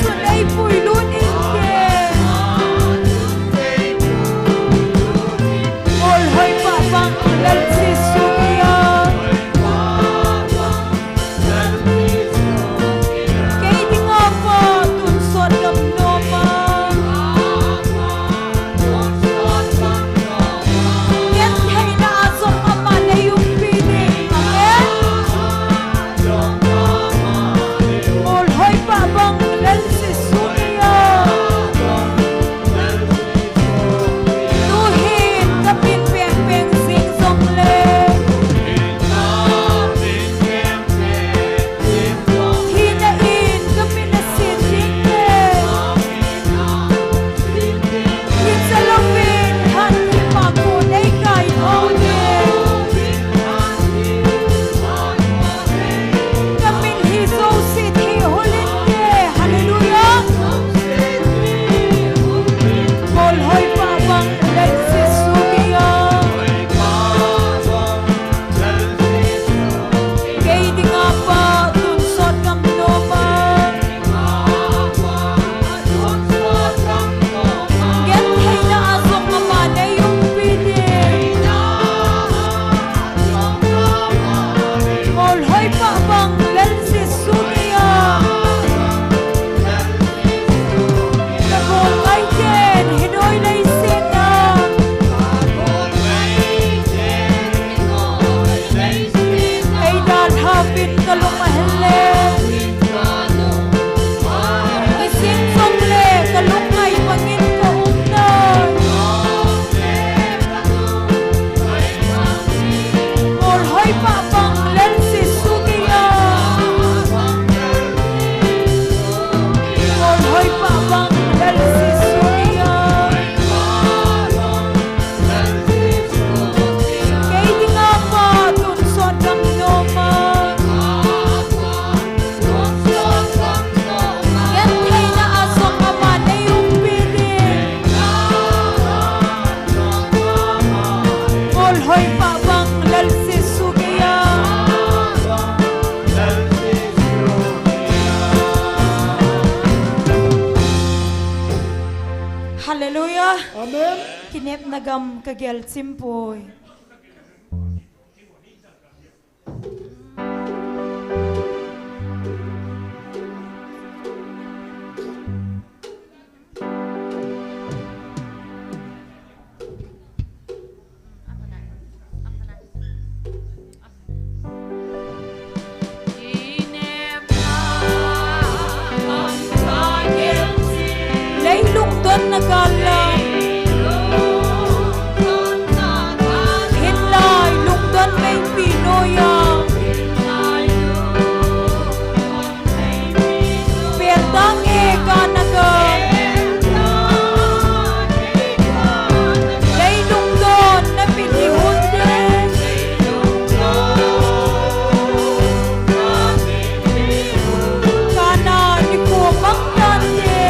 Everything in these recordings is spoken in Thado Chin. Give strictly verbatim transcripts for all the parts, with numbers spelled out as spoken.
Chun eipui lut inte. Molhoi pah bang Lal Jesu kiang. Kei dinga pa tonsot gam nom a. Gentheina a jong ama nei umpi ding. Amen. Molhoi pah bang Lal Jesu kiang. Tuhin kamin pengpeng jing jongle, thina in kamin asin ding le, hiche louvin hatthempa khu nei kai thou ding. Kamin hi jouse thehul inte. Hallelujah. Molhoi pah bang Lal Jesu kiang. Kei dinga pa tonsot gam nom a. Gentheina a jong ama nei umpi ding. Molhoi pah bang Lal Jesu kiang. Ka bol ngai ten hi noi leiset a ei dalhau vin ka lung ahel le, kising jongle ka lungngai bangin ka um nai. Molhoi pah bang Lal Jesu kiang. Molhoi pah bang Lal Jesu kiang. Kei dinga pa tonsot gam nom a. Gentheina a jong ama nei umpi ding. Molhoi pah bang Lal Jesu kiang. Hallelujah. Amen. Kinepna gam ka gel chim poi. Lei lungdonna gal a, hinlai lungdon meipi noiya, pen tange kana ga. Lei lungdonna min hi hun ding. Kana nikho mang tante.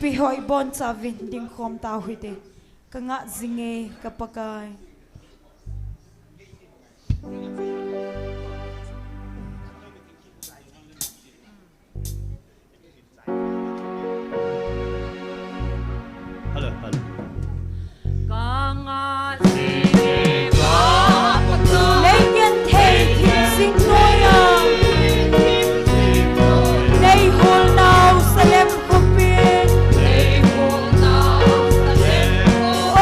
Pi hoi bon chavin ding khom tau hite. Ka ngah jing e ka Pakai. Hello, hello. Nei genthei thim jing noiya, nei holnau Salem khopin.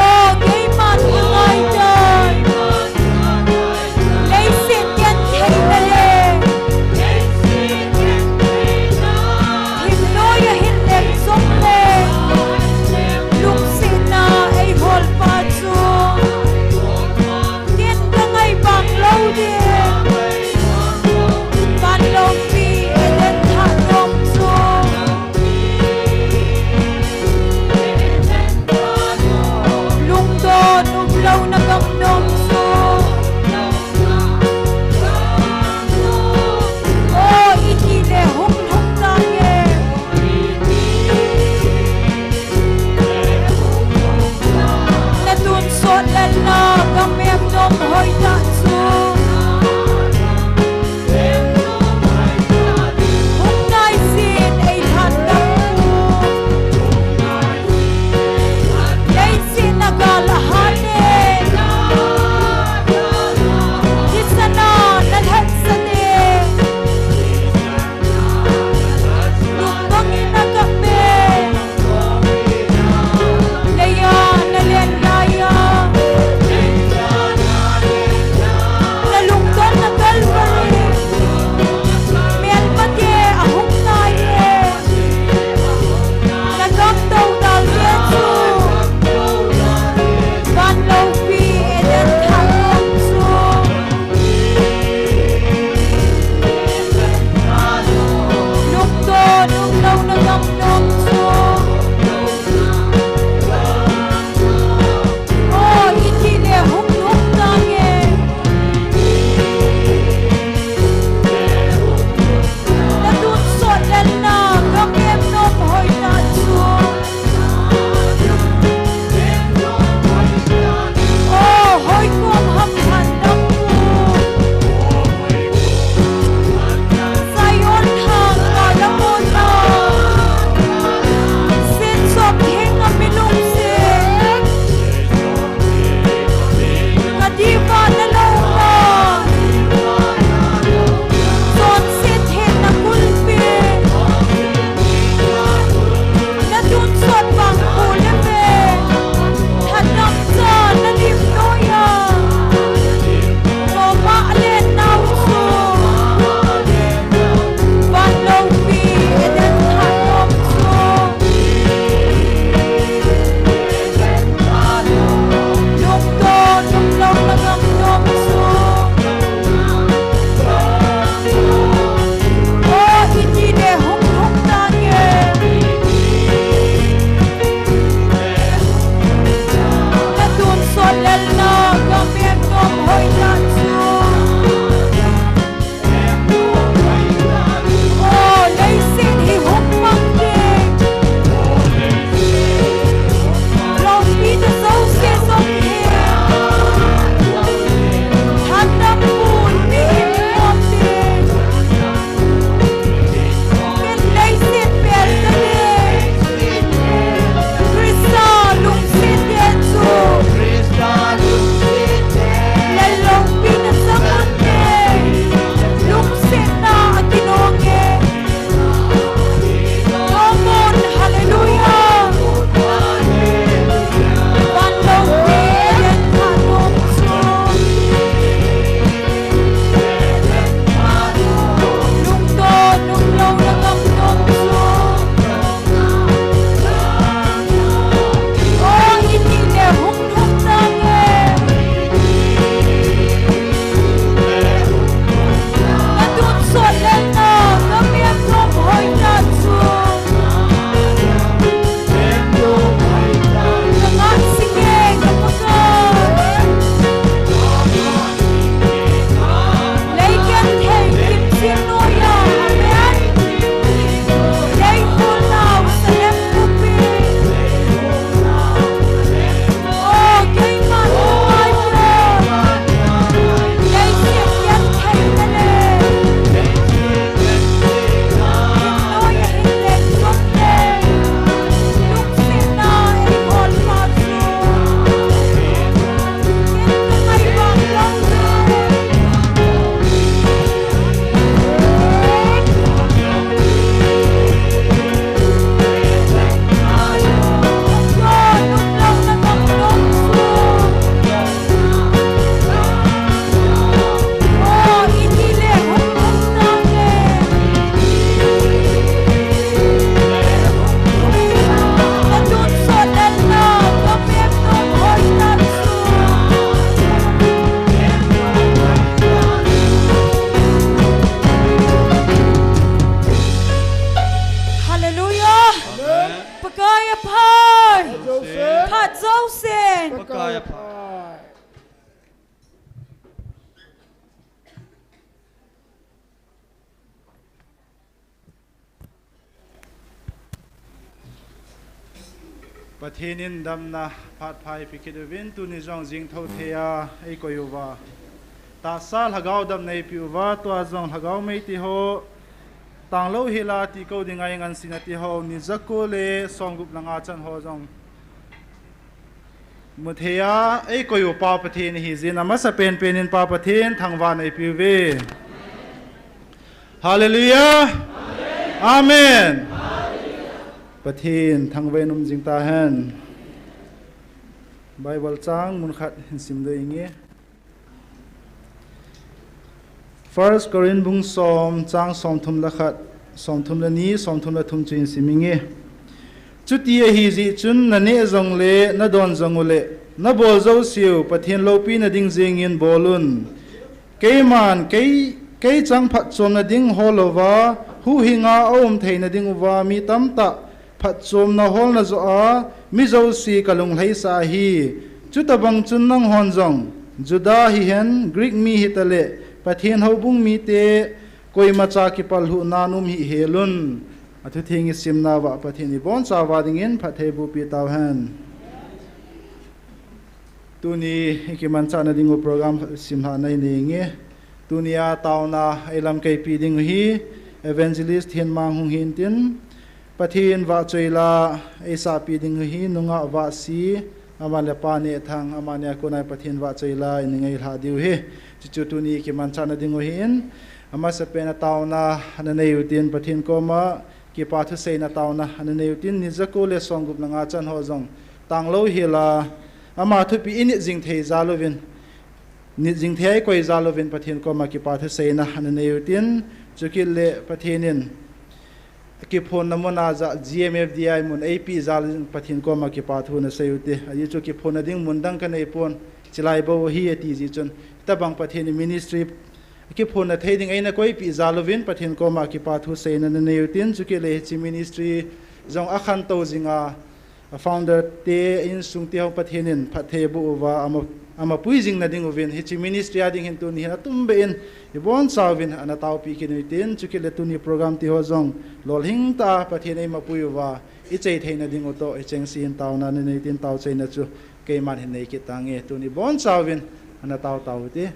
O, keiman ka ngaitai. Leiset gentheina le thim noiya hin leng jongle, lungsetna eihol pa chu ken ka ngai bang lou ding. Vanloupi Eden thah nom chu lungdon umlouna gam nom chu. O, itile hung lhung tange. Na tonsot lelna gam em nom hoitah chu hung naijin eilhan gam u. Leiset na gal a hat e. Thisana na lhetsah e. Lungdong in a kap e. Leiya na len laiya, na lungdon na Calvary, melmate ahung nai e. Na gam doudal te chu, vanloupi Eden thah nom chu. Lungdon umlouna gam nom chu. O, itile hung lhung tange. Na tonsot lelna gam em nom hoitah chu. Phai! Phat jousen! Phat jousen! Pakai aphai. Pathen in damna phat pha eipeh kit uvin, tuni jong jingthou thei a eikoi uva, tahsa lhagao damna eipeh uva, tua jong lhagao mei tiho, tanglou hela tikou dinga eingansena tiho, ni jako le somgup le nga chan ho jong muthei a eikoi u Pa Pathen ahi jeh in, amasapen pen in Pa Pathen thangvahna eipeh uve. Hallelujah. Amen. Pathen thangvah in um jing tahen. Bible chang mun khat hin simdoh inge. First Corinth bung som, chang somthum le khat, somthum le ni, somthum le thum chu hin sim inge. Chuti ahi jeh chun, naneh jongle, nadon jong uleh, nabol jouseu Pathen loupina ding jengin bol un. Keiman kei, kei chang phatchomna ding hol louva, huhhinga aum theina ding uva mi tamtah phatchomna holna joh a mi jouse kalunglhaisah ahi. Chutobang chun nanghon jong, Juda hihen, Greek mi hitaleh, Pathen houbung mite, koimacha kipallhuhna um hih helun. Athutheng isimna uva Pathen in ibonchauva dingin phatthei bohpeh tauhen. Tuni ikimanchahna dingu program simlhahna inei inge. Tunia taona eilamkaipi dingu hi Evangelist Thenmang hung hintin, Pathen vahchoila eisahpi dingu hi nungah Vahsi, amale Pa Nehthang, amani a kona Pathen vahchoila inei lhah diu hi. Chuchu tuni ikimanchahna dingu hin, amasapen a taona ana nei utin Pathen koma kipa thuseina taona ana nei utin, ni jako le somgup le nga chan ho jong tanglou hela, ama thupeh init jing thei jal uvin, nit jing thei a eikoi jal uvin Pathen koma kipa thuseina ana nei utin, chukit le Pathen in kiphonna mun a jah G M F D I mun eipeh jal uvin Pathen koma kipa thu ana sei ute. Ajeh chu kiphonna ding mun dang kanei pon, chilai bou ahi ati jeh chun, hitobang Pathen in ministry kiphonna thei ding eina koipeh jal uvin Pathen koma kipa thuseina ana nei utin, chukit le hiche ministry jong akhantou jinga, a founder te, insung te ho Pathen in phatthei aboh uva, ama, amapui jingna ding uvin, hiche ministry a ding hin tuni hin atumbeh in ibonchauvin ana taopeh kit utin, chukit le tuni program tiho jong lolhing tah a Pathen in eimapui uva, ichai theina dingu toh, hichengse hin taona ana nei utin, taochaina chu keiman hin nei kit tange, tuni ibonchauvin ana tao tao ute.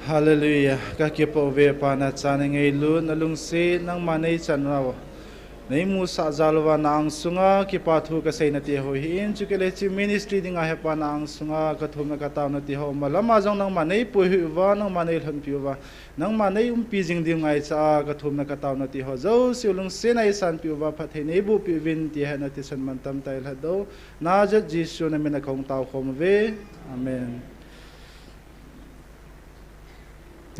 Hallelujah. Kakipah uve Pa, nachan neingailut, nalungset, nangma neichan uva neimusah jal uva na angsunga kipa thu kaseina ti ho hi in, chukit le hiche ministry dinga hi Pa na angsunga kathumna kataona ti ho, malama jong nangma neipuihoi uva, nangma neilhonpi uva, nangma neiumpi jing diu ngaicha a kathumna kataona ti ho jouse lungset a eisanpi uva, phatthei neibohpi uvin ti hi nathisan mantam tah a eilhatdoh. Nazareth Jesu namin a kahung taokhom uve. Amen.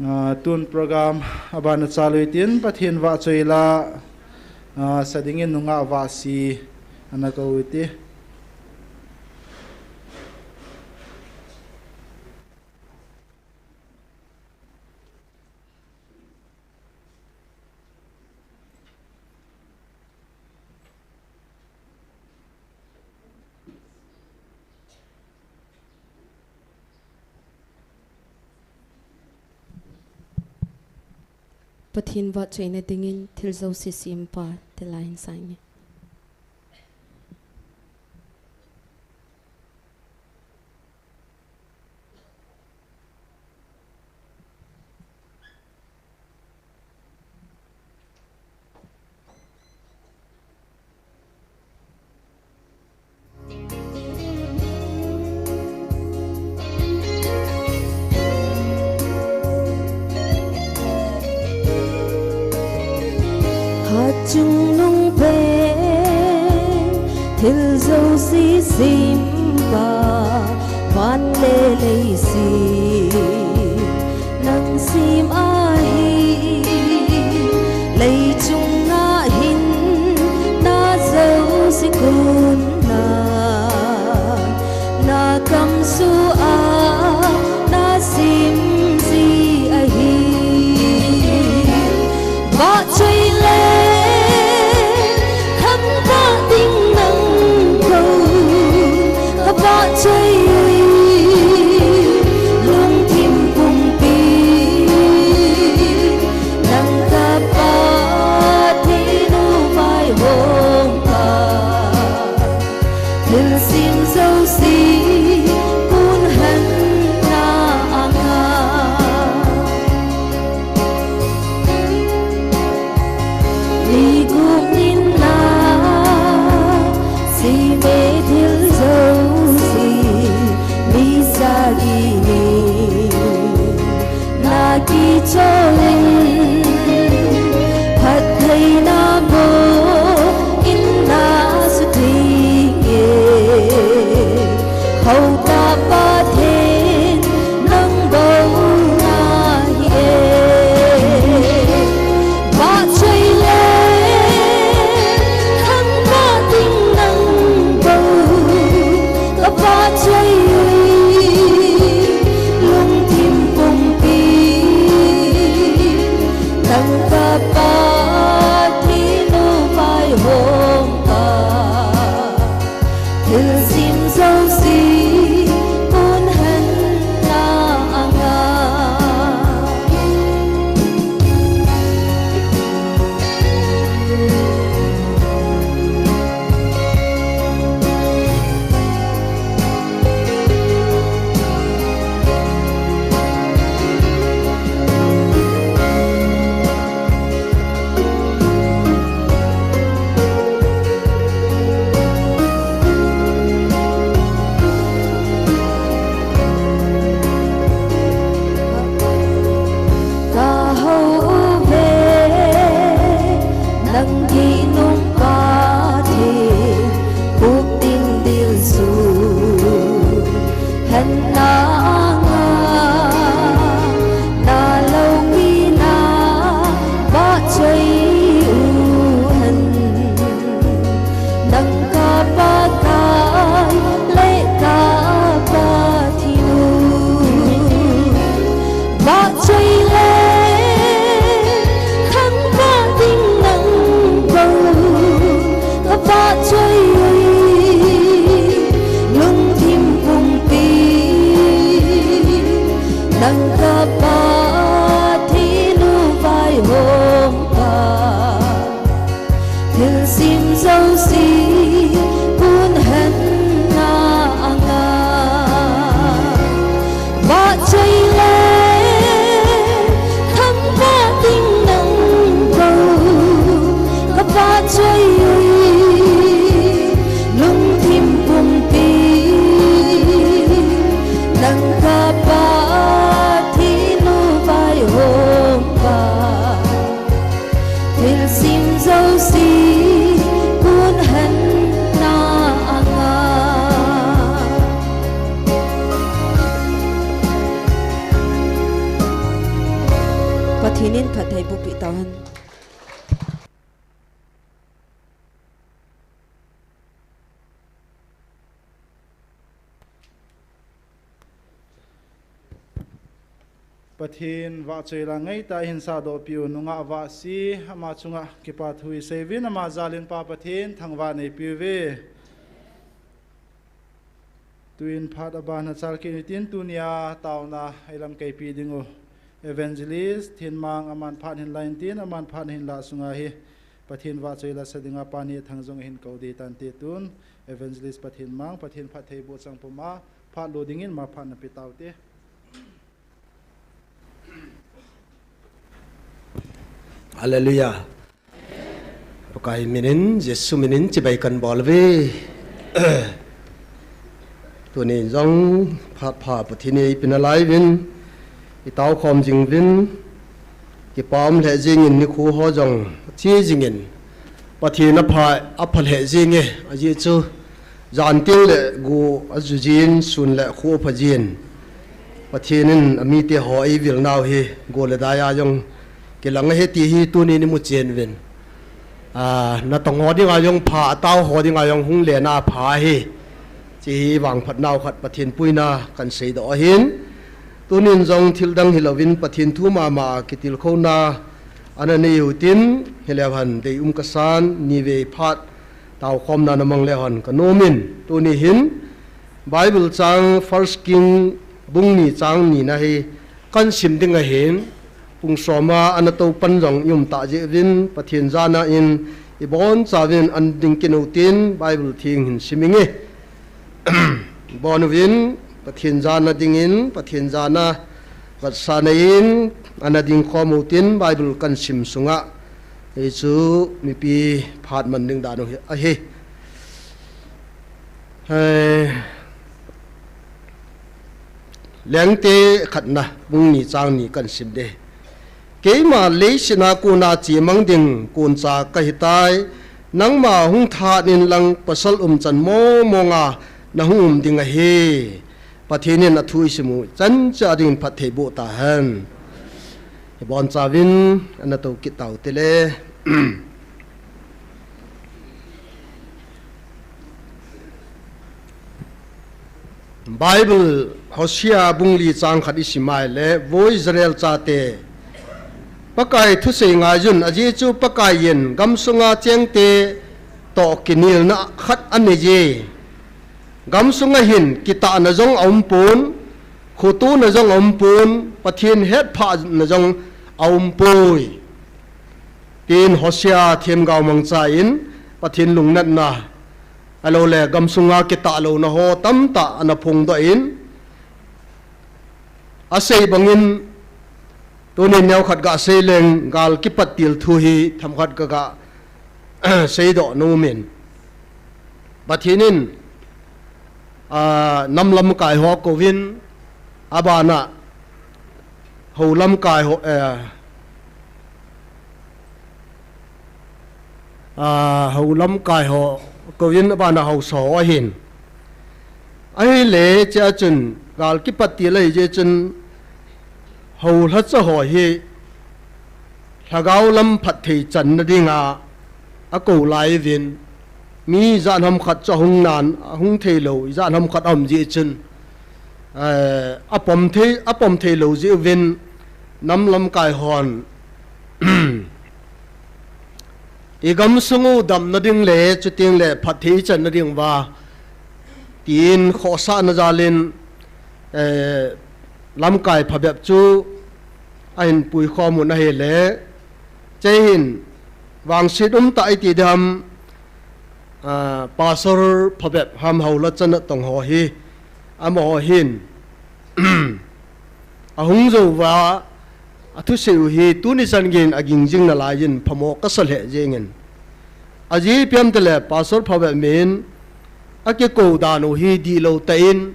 Ah, tun program abana chalu hitin, Pathen vahchoi la, ah, sa dingin nungah vahsi ana kou hite. Pathen vahchoina dingin thil jouse sempa ti la hin sa inge. Hatchungnung pen thil jouse sempa, van le leiset nang sem ahi. Leichung a hinna jouse kunna na kamsuh a na sem ji ahi. Vahchoi le thangvah ding nang bou ka vahchoi, lungthim pumpi nang ka Pathen u vaihompa. Thilsem jouse kun henna anga, ni gup ni na seme thil jouse, ni sagi ni na kichol in, phattheina bou in na sutheng e. Houtah Pathen nang bou na hi e. Vahchoi le thangvah ding nang bou ka vahchoi, lungthim pumpi nang ka Pathen u vaihompa. Thilsem jouse kun henna anga. Ka hou uve, nang ginom Pathen, khut ding dilsun henna anga, na loupina vahchoi u hen. Nang ka Pakai le ka Pathen u, vahchoi le thangvah ding nang bou ka vahchoi, lungthim pumpi nang ka Pathen u vaihompa. Thilsem jouse kun henna anga. Vahchoi le Choi lungthim pumpi, nang ka Pathen u vaihompa, thilsim jouse kun hen na anga. Pathen in phatthei bohpeh tauhen. Pathen vahchoi la ngeitah a hin sahdohpeh u, nungah vahse, ama chunga kipathu iseiuvin, ama jal in Pa Pathen thangvah neipiuve. Tuin phat aban a chalkeh in tin, tunia taona eilamkaipi ding u Evangelist Thenmang, aman phat hin la in tin, aman phat hin lah sunga hi Pathen vahchoi la sa dinga Pa Nehthang jong ahin kou ding tante. Tun Evangelist Pa Thenmang, Pathen phatthei boh chang puma phat lo dingin ma phat nape taute. Hallelujah. Pakai minin, Jesu minin chibai kan bol uve. Tuni jong phat pha Pathen in eipeh nalai uvin, itao khom jing uvin, kipa um lheh jingin, nikho ho jong che jingin, Pathen apha, apha lheh jinge, ajeh chu jan teng le go aju jin, sun le kho apha jin. Pathen in amite ho eivil nau hi go le dai a jong kilang ahi ti hi tuni imu chen uvin. A, natong ho dinga jong pha, atao ho dinga jong hung lena pha ahi. Hiche hi vangphat nau khat Pathen puina kan seidoh ahin. Tunin jong thil dang hilouvin Pathen thu mama kitilkhouna ana nei utin, hileu hen deium kasan, nivei phat taokhomna namang leu hen kanom in. Tuni hin Bible chang First King bung ni chang ni na hi kan sim ding ahin, pung som a ana tou pan jong i um tah jeh uvin, Pathen jana in ibonchauvin ana ding kit utin, Bible theng hin sim inge. Bon uvin, Pathen jana dingin, Pathen jana vetsahna in ana ding khom utin, Bible kan sim sunga hichu mipi phat man ding dan u hi ahi. Hei, Lengte khatna, bung ni chang ni kan sim ding. Keima leiset a kona chemang ding koncha kahitai, nangma hung tha in lang pasal umchan mong mong a nahung um ding ahi. Pathen in athu isim u chan cha dingin phatthei boh tahen. Ibonchauvin ana tou kit taute le. Bible Hosea bung li chang khat isim a ahile, Vo Israel chate, Pakai thusei ngai un, ajeh chu Pakai in gamsunga chengte toh kinelna khat anei e. Gamsunga hin kitahna jong aumpon, khotona jong aumpon, Pathen hetphahna jong aumpoi, tin Hosea themgao mangcha in Pathen lungnatna, ahilouleh gamsunga kitahlouna ho tamtah ana phongdoh in, asei bangin, tunin neokhat gasei leng, gal kipat til thu hi themkhat kaga seidoh nom in. Pathen in, a, nam lamkai ho kouvin, abana hou lamkai ho, eh, a, hou lamkai ho kouvin, abana haosa ho ahin. Ahile, chea chun, gal kipat til ahi jeh chun, hou lhacha ho hi, lhagao lam phatthei channa dinga akou lai uvin, mi ijat ham khat chu ahung nan, ahung theilou, ijat ham khat aum jeh chun, eh, apom thei, apom theilou jeh uvin, nam lamkai hon, igamsung u damna ding le, chuteng le phatthei ichanna ding uva, tin khohsahna jal in, eh, lamkai phabep chu ahin puikhom un ahile, chea hin vangset umtah iti ding ham, a, pastor phabep ham hou lhacha natong ho hi, amaho hin, ahung jou uva, athusei u hi tuni chan geiyin aging jing nalai in phamo kasa lheh jengin. Ajeh ipi ham itile pastor phabep min akikou dan u hi dihlou tah in,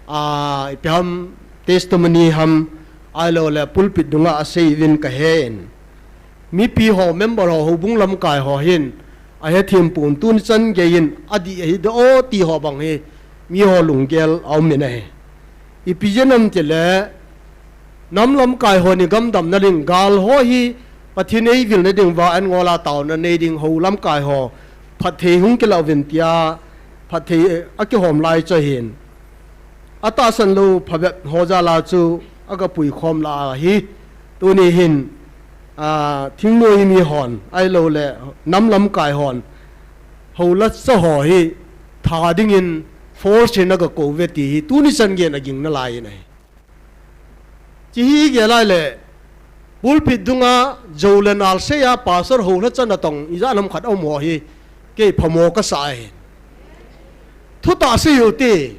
a, ipi ham testimony ham ahilou le pulpit dunga asei uvin kahen. Mipi ho, member ho, houbung lamkai ho hin ahethem pon, tuni chan gei in adih ahi de o ti ho bang hi miho lunggel aum in ahi. Ipi jeh ham itile, nam lamkai ho ni gamdamna ding, gal ho hi Pathen eivilna ding uva an ngol a taona nei ding ho lamkai ho phatthei hung kilah uvin tia phatthei, eh, akihom lai chu ahin. Atahsan lou phabep ho jal a chu aga puikhom lai ahi. Tuni hin, a, thingnoi mi hon ahilou le nam lamkai hon houlacha ho hi tha dingin force in aga kou uve ti hi tuni chan gei in aging nalai in ahi. Hiche hi gel lai le, pulpit dunga jou le nal sei a pastor houlacha natong ijat ham khat aum ho hi kei phamo kasa ahi. Thutah sei u hite.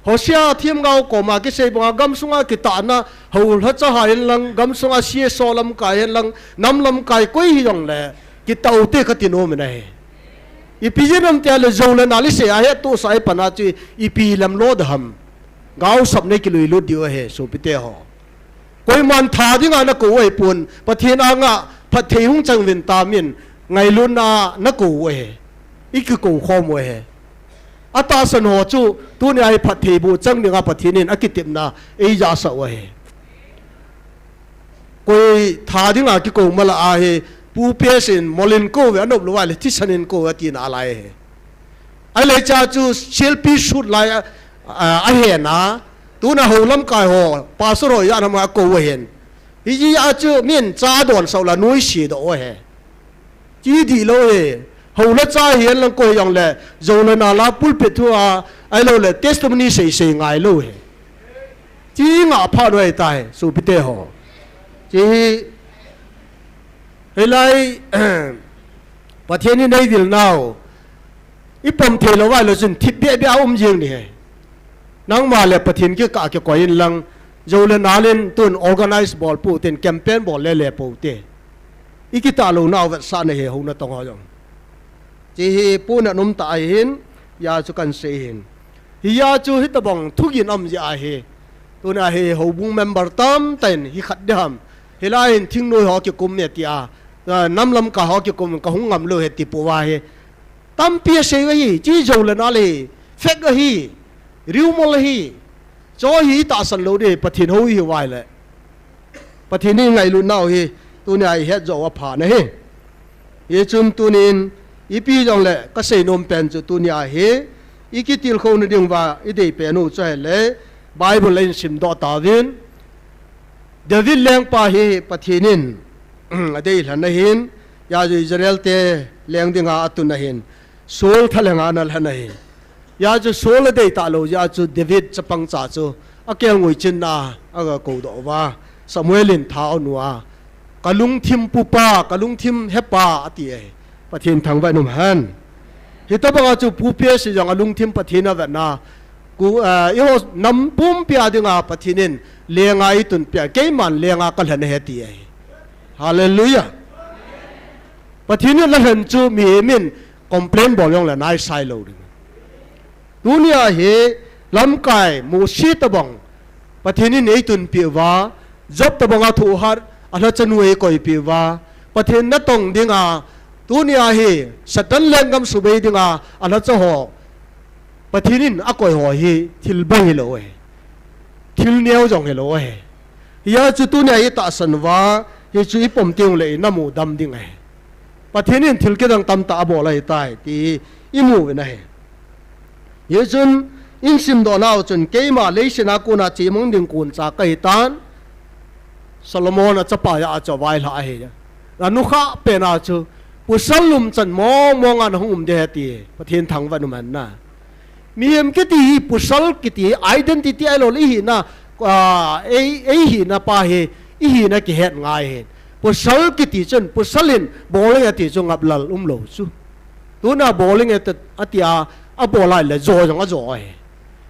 Hosea themgao koma kisei banga gamsunga kitahna, houlacha hai hen lang, gamsunga C S O lamkai hen lang, nam lamkai koi hijong le kitah u hite kati nom in ahi. Ipi jeh ham itile jou le nal isei a hettohsah ipan a chu ipi lam lo da ham. Gaosapna kilui lut diu ahi, sopite ho. Koiman tha dinga nakou u ahipon, Pathen anga phatthei hung chang uvin tia min ngailutna nakou u ahi. Ikikou khom u ahi. Atahsan ho chu tunia hi phatthei boh chang dinga Pathen in akitepna eijahsah u ahi. Koi tha dinga kikou mala ahi, Pu P S in molin kou uve, anop lou uva le thisan in kou uve ati nalai ahi. Ahile hiche chu selfie shoot lai a, a, ahen a, tuna hou lamkai ho, pastor ho ijat ham a kou u ahin. Hijeh a chu min cha adonsah u le noise doh u ahi. Hiche dihlou ahi. Houlacha hihen lang koi hijong le, jou le nal a pulpit thu a, ahilou le testimony seisei ngailou ahi. Hiche ngah phat u ahitai, sopite ho. Hiche hi, hilai, Pathen in eivilnau ipom theilou uva ahilou chun thip behbeh a um jeng ding ahi. Nangma le Pathen kikah a kikoi in lang, jou le nal in tun organize bol pou hite, campaign bol lele pou hite. Ikitah lounau vetsahna ahi, hou natong ho jong. Hiche hi puna nomtah ahin, hijeh a chu kahin sei ahin. Hijeh a chu hitobang thugin aum jeh ahi. Tunia hi houbung member tamtah in hikhat ding ham, hilai hin thingnoi ho kikum e tia, a, nam lamkai ho kikum kahung ngam lou ahi ti pou ahi. Tampi asei u ahi, hiche jou le nal ahi, fake ahi, rumor ahi. Chu hi itahsan lou ding, Pathen hou ihiuva ahile. Pathen in ngailutnau hi tunia ihet joh u apha ahi. Hichun tunin ipi jongle kasei nom pen chu tunia hi ikitilkhouna diuva idei pen u chu ahile Bible a ihin simdoh tauvin. David lengpa hi Pathen in adeilhen ahin, hijeh a chu Israel te leng dinga atun ahin, Saul thalhenga ana lhen ahi. Hijeh a chu Saul adei talou jeh a chu David chapang cha chu akelngoi chinna a aga koudoh uva, Samuel in tha aon uva, kalungthim pupa, kalungthim hepa ati ahi. Pathen thangvah in umhen. Hitobanga chu Pu P S jong alungthim Pathen avetna, ku, eh, eiho nam pumpi a dinga Pathen in lenga eitunpeh a, keiman lenga kalhen ahi ati ahi. Hallelujah. Pathen in alhen chu mihem in complain bol jongle naisai lou ding. Tunia hi lamkai Mose tobang Pathen in eitunpeh uva, Job tobanga thohhat, alhachanu eikoipeh uva, Pathen natong dinga, tunia hi Satan lenggam subei dinga alhacha ho Pathen in akoi ho hi thil bou hilou ahi. Thil neo jong hilou ahi. Hijeh a chu tunia itahsan uva, hichu ipom tengle inamu dam ding ahi. Pathen in thil kidang tamtah abol ahitai ti imu uvin ahi. Hichun ihin simdoh nau chun keima leiset a kona chemang ding koncha kahitan, Solomon achapa jeh a chu availhah ahi. Anukhah pen a chu, pasal umchan mong mong a nahung um ding ahi ati, Pathen thangvah in umhen. Mihem kiti hi, pasal kiti hi identity ahiloule ihina, ah, ei, eihina pa hi, ihina kihet ngai ahi. Pasal kiti chun, pasal in bol inge ati chu ngaplel umlou chu. Tuna bol inge atia, abol ahile jo jong ajo ahi.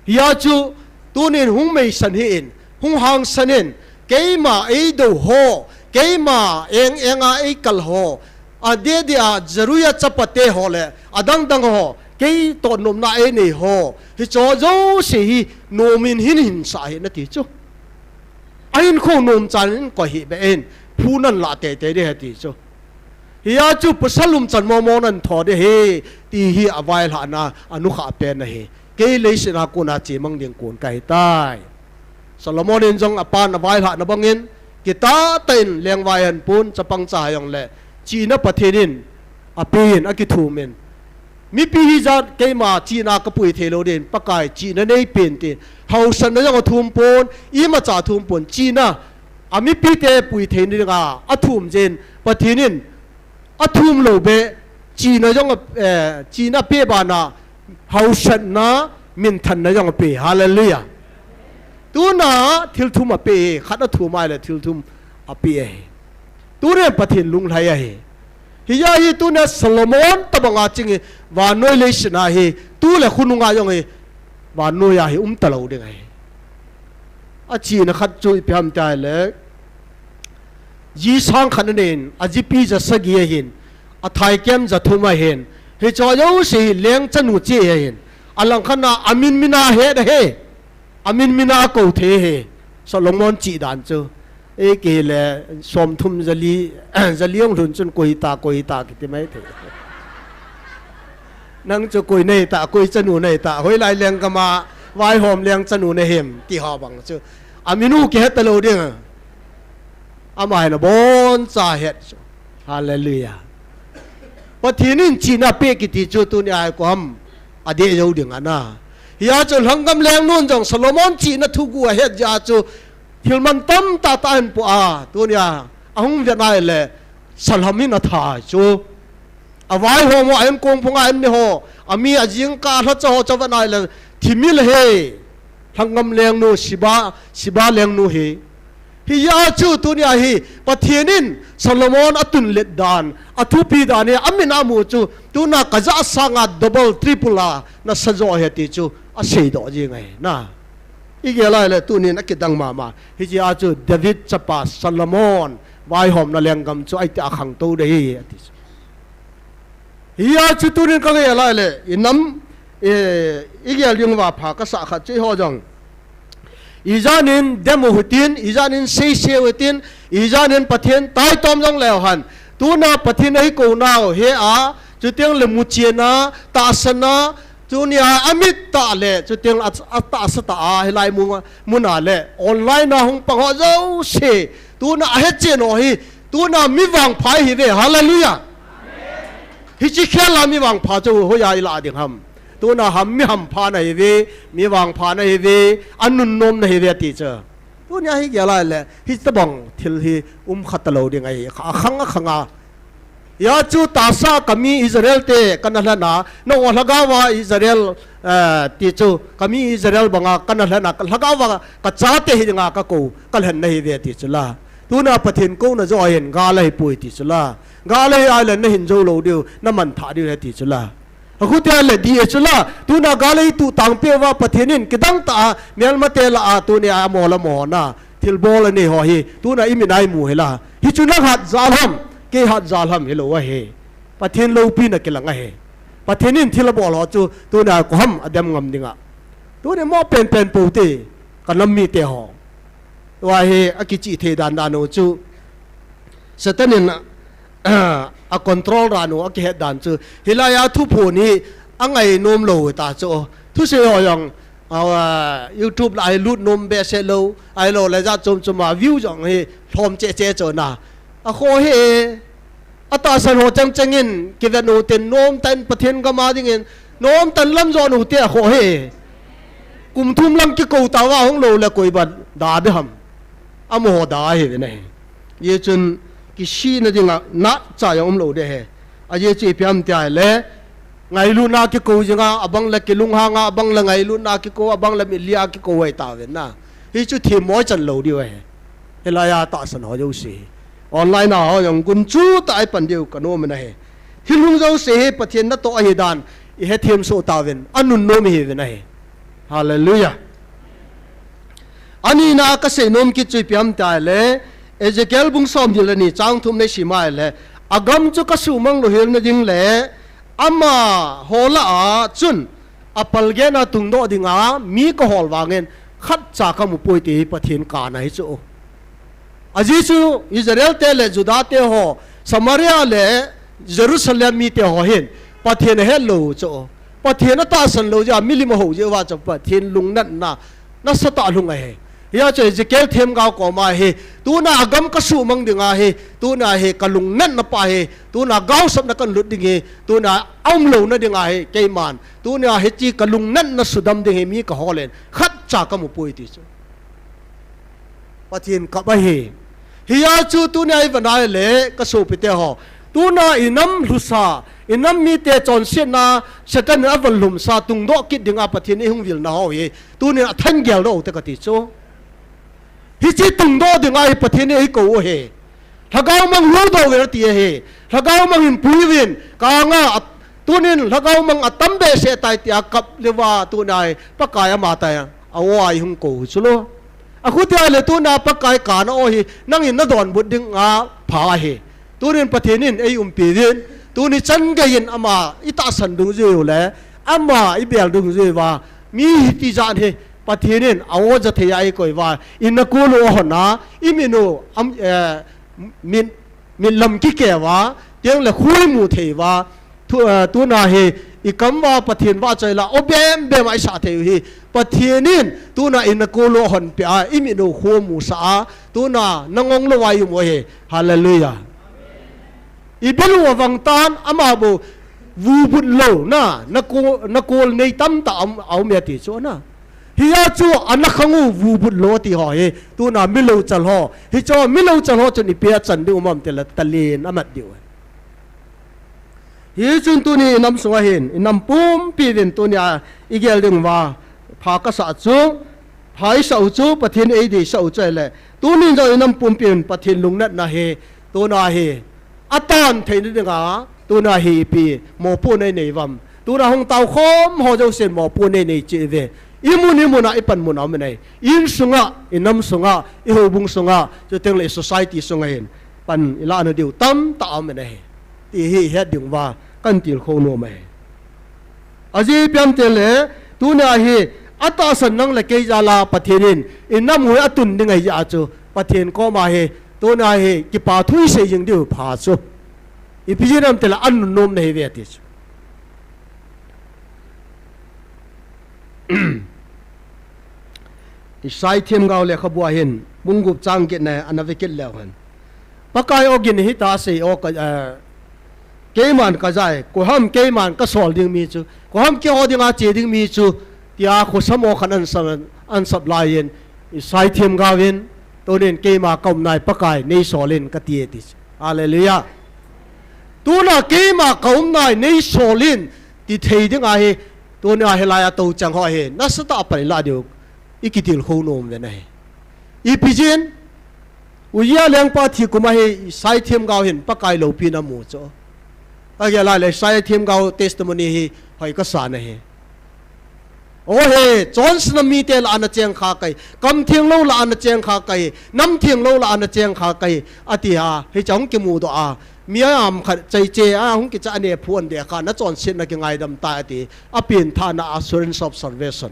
Hijeh a chu tunin hung meisan hih in, hung hangsan in, keima eidou ho, keima eng enga eikal ho, Adeh deh a Zeruia chapate ho le adang dang ho, kei toh nomna einei ho, hicho jouse hi nomin hin hinsah hih in ati chu. Ahinkho nomchan in koi hih beh in, phu nan lah teitei ding ahi ati chu. Hia chu pasal umchan momo nan tho ding ahi, ti hi availhahna anukhah pen ahi. Kei leiset a kona chemang ding kon kahitai. Solomon in jong apan availhahna bangin, kitah tah in lengvai ahin pon, chapang cha hijongle, chihna Pathen in apen, akithumin. Mipi hijat keima chihna kapui theilou din, Pakai chihna neipen tin, haosatna jong athum pon, imacha athum pon, chihna amipite pui thei dinga athum jeh in, Pathen in athum lou beh, chihna jong a, eh, chihna apeh bana, haosatna, minthanna jong apeh. Hallelujah. Tuna thil thum apeh, khat athum ahile thil thum apeh ahi. Tunin Pathen lunglhai ahi. Hia hi tuna Solomon tobanga ching hi, vannoi leiset a hi, tu le khonunga jong hi, vannoi a hi umtalou ding ahi. Achihna khat chu ipi ham itile, ji sang khat anei in, ajipi ja sagi ahin, athaikem ja thum ahin, hicho jouse hi leng chanu cheh ahin, alangkhat a amin mina het ahi, amin mina kou thei ahi, Solomon chih dan chu. Eikei le, somthum jali, jali hung lhun chun koi ta, koi ta kiti mai thei. Nang chu koi nahita, koi chanu nahita, hoilai lenggam a vaihom leng chanu nahim, ti ho bang chu. Amin u kihe talou ding. Ama hin aboncha het chu. Hallelujah. Pathen in chihna apeh kiti chu tunia hi koi ham adeh jou ding ana. Hia chu lhanggam lengnun jong Solomon chihna thuguh ahet jeh a chu thil mantam tahtah ahin po a, tunia ahung vet ahile, salham in atha chu. Avaihom ho, a-inkong phunga ahin ne ho, ami ajingkah lhacha ho chu avet ahile, thimil ahi. Lhanggam lengnu, Sheba, Sheba lengnu hi. Hia chu tunia hi Pathen in Solomon atunlet dan, athupi dan hi amin a amu chu, tuna kajah sanga double, triple a nasa jo ahi ti chu aseidoh jing ahi na. Igel ahile tunin akidang mama. Hijeh a chu David chapa Solomon vaihomna lenggam chu aiti a khangtou ding ahi ati chu. Hia chu tunin kagel ahile, inam, eh, igel ding uva pha kasah khat chu eiho jong, ijanin dem u hitin, ijanin seiseu hitin, ijanin Pathen taitom jong leu hen, tuna Pathen ahikou nau he a, chuteng le muchen a, tahsan a, tunia amit tah le, chuteng a, atahsa tah a, hilai mun, mun a le online a hung pang ho jouse, tuna ahechen ho hi, tuna mi vangpha ihiuve. Hallelujah. Hiche khel a mi vangpha chu hoiya ilah ding ham? Tuna ham, mi hampha nahiuve, mi vangpha nahiuve, anunnom nahiuve ati chu. Tunia hi gel ahile, hitobang thil hi umkha talou ding ahi, akhang akhang a. Hia chu tahsa kami Israel te kana lhen a, nangho lhagao a Israel, eh, ti chu, kami Israel banga kana lhen a, lhagao a kachate hi dinga kakou, kalhen nahiuve ti chu la. Tuna Pathen kouna joh ahin, gal ahipoi ti chu la. Gal ahi ahile nahin jou lou diu, namanthah diu ahi ti chu la. Akhutia le di e chu la, tuna gal eituh tangpeh uva Pathen in kidang tah a, melmate lah a, tunia amo le amo na, thilbol anei ho hi, tuna imin a imu hi la. Hichu nang hatjal ham, kei hatjal ham hilou ahi. Pathen loupina kilang ahi. Pathen in thil abol ho chu, tunia koi ham adem ngam dinga. Tuni mo penpen pou te, kanam mite ho. Tua hi akichih thei dan dan u chu. Satan in a, acontrol dan u, akihet dan chu. Hilai a thuphon hi angainom lou ta chu. Thusei ho jong, a, YouTube lah a hi lut nom behseh lou, ahilou le jat chom chom a view jong hi lhom cheh cheh chu na. Akhoh e. Atahsan ho chang chang in, kiven u tin, nomtah in Pathen gam a dingin, nomtah in lam jon u te akhoh e. Kum thum lang kikou tauva hung lou le koi ban da ding ham. Amaho da ahiuvin ahi. Hijeh chun kisihna dinga natcha jong umlou ding ahi. Ajeh chu ipi ham tia ahile, ngailutna kikou jinga, abang le kilunghanga, abang le ngailutna kikou, abang le mitlhi a kikou ahi tauvin na. Hichu themmo ichan lou diu ahi. Hilai a tahsan ho jouse hi. Online a ho jong gunchu tah a ipan diu kanom in ahi. Thil hung jouse hi Pathen natoh ahi dan ihethem soh tauvin, anunnom ihiuvin ahi. Hallelujah. Anina a kaseinom kit chu ipi ham tia ahile, Ezekiel bung somni le ni chang thum neisim a ahile, Agam chu kasuhmang louhel nading le, amaho lah a chun apalgena tungdoh dinga mi kahol vangin khatcha kamu poi ti hi Pathen kana hi chu. Ajeh chu Israel te le Juda te ho, Samaria le Jerusalem mite ho hin Pathen ahet lou chu. Pathen atahsan lou jeh a milim ahou jeh uva chu Pathen lungnatna nasatah alhung ahi. Hia chu Ezekiel themgao koma hi, tuna agam kasuhmang dinga hi, tuna hi kalungnatna pa hi, tuna gaosapna kalut ding hi, tuna aumlouna dinga hi, keiman, tuna hiche kalungnatna sudam ding hi mi kaholin khatcha kamu poi ti chu. Pathen kap ahi. Hia chu tuna iva nai le kasopite ho, tuna inam lhusa, inam mite chonsetna Satan in avan lhumsa tungdoh kit dinga Pathen in eihung vilna ho hi, tunin athan geldoh ute kati chu. Hiche tungdoh dinga hi Pathen in eikou u ahi. Lhagao mang huhdoh uvin ati ahi. Lhagao mang hin pui uvin, kanga, tunin lhagao mang atam behseh tai tia kap leuva tuna hi Pakai amatah a o a eihung kou u chu lo. Akhutia le tuna Pakai kana o hi nangin nadonbut dinga pha ahi. Tunin Pathen in eiumpi uvin, tuni chan geiyin ama itahsan dungjuiyu le ama ibel dungjuiyu va, mi hitijat hi Pathen in a-o jathei a eikoi uva, inakol u ahon a, iminu am, eh, mit, mitlam kikeh uva, tiang le khu imu thei uva, tu, eh, tuna hi ikam uva Pathen vahchoi la o bembem a isah thei u hi, Pathen in tuna inakol u ahonpeh a, iminu khu amusah a, tuna nangong louva ium u ahi. Hallelujah. Ibil u avang tan, ama bou vubut louna, nako-, nakol nei tamtah aum, aum e ti chu na. Hia chu anakhang u vubut lou ti ho hi, tuna milouchal ho. Hichu milouchal ho chun ipi achan diu ham tile talen amat diu. Hichun tuni inam sunga hin, inam pumpi uvin tunia igel ding uva pha kasah chu, pha isah u chu Pathen eideisah u chu ahile, tunin jong inam pumpi uvin Pathen lungnatna hi, tuna hi atan theina dinga, tuna hi ipi mopohna inei uvam? Tuna hung taokhom ho jousen mopohna inei cheh uve. Imun imun a ipanmun aum in ahi. Insunga, inam sunga, ihoubung sunga, chuteng le i-society sunga hin pan ilahna diu tamtah aum in ahi, ti hi ihet ding uva kahin tilkhou nom ahi. Ajeh ipi ham tile, tunia hi atahsan nang le kei jal a Pathen in inam u hi atun ding ahijeh a chu, Pathen koma hi, tunia hi kipa thu isei jing diu pha chu. Ipi jeh ham tile anunnom nahiuve ti chu. Isai themgao lekhabua hin, bung gup chang getna ana ve kit leu hen. Pakai ogin hita sei o ka, eh, keiman kajai, koi ham keiman kasol ding mi chu, koi ham keiho dinga che ding mi chu, tia khosam o khat ahin sap, ahin sap laiyin, Isai themgao in, tunin keima kaum nai Pakai neisol in kati e ti chu. Hallelujah. Tuna keima kaum nai neisol in, ti thei dinga hi, tunia hilai a touchang ho hi nasatah a pan ilah diu ikitilkhou nom uvin ahi. Ipi jeh in, Uzziah lengpa thi kum a hi Isai themgao hin Pakai loupina amu chu. Agel a le Isai themgao testimony hi hoi kasan ahi. O he, chonsetna mite lah a nacheng kha kahi, kam thenglou lah a nacheng kha kahi, nam thenglou lah a nacheng kha kahi, ati a, hiche hung kimudoh a, mi aham khat chaiche a hung kicha a nephu ahin deh kha, nachonsetna kingaidam tai ati, apenthahna assurance of salvation.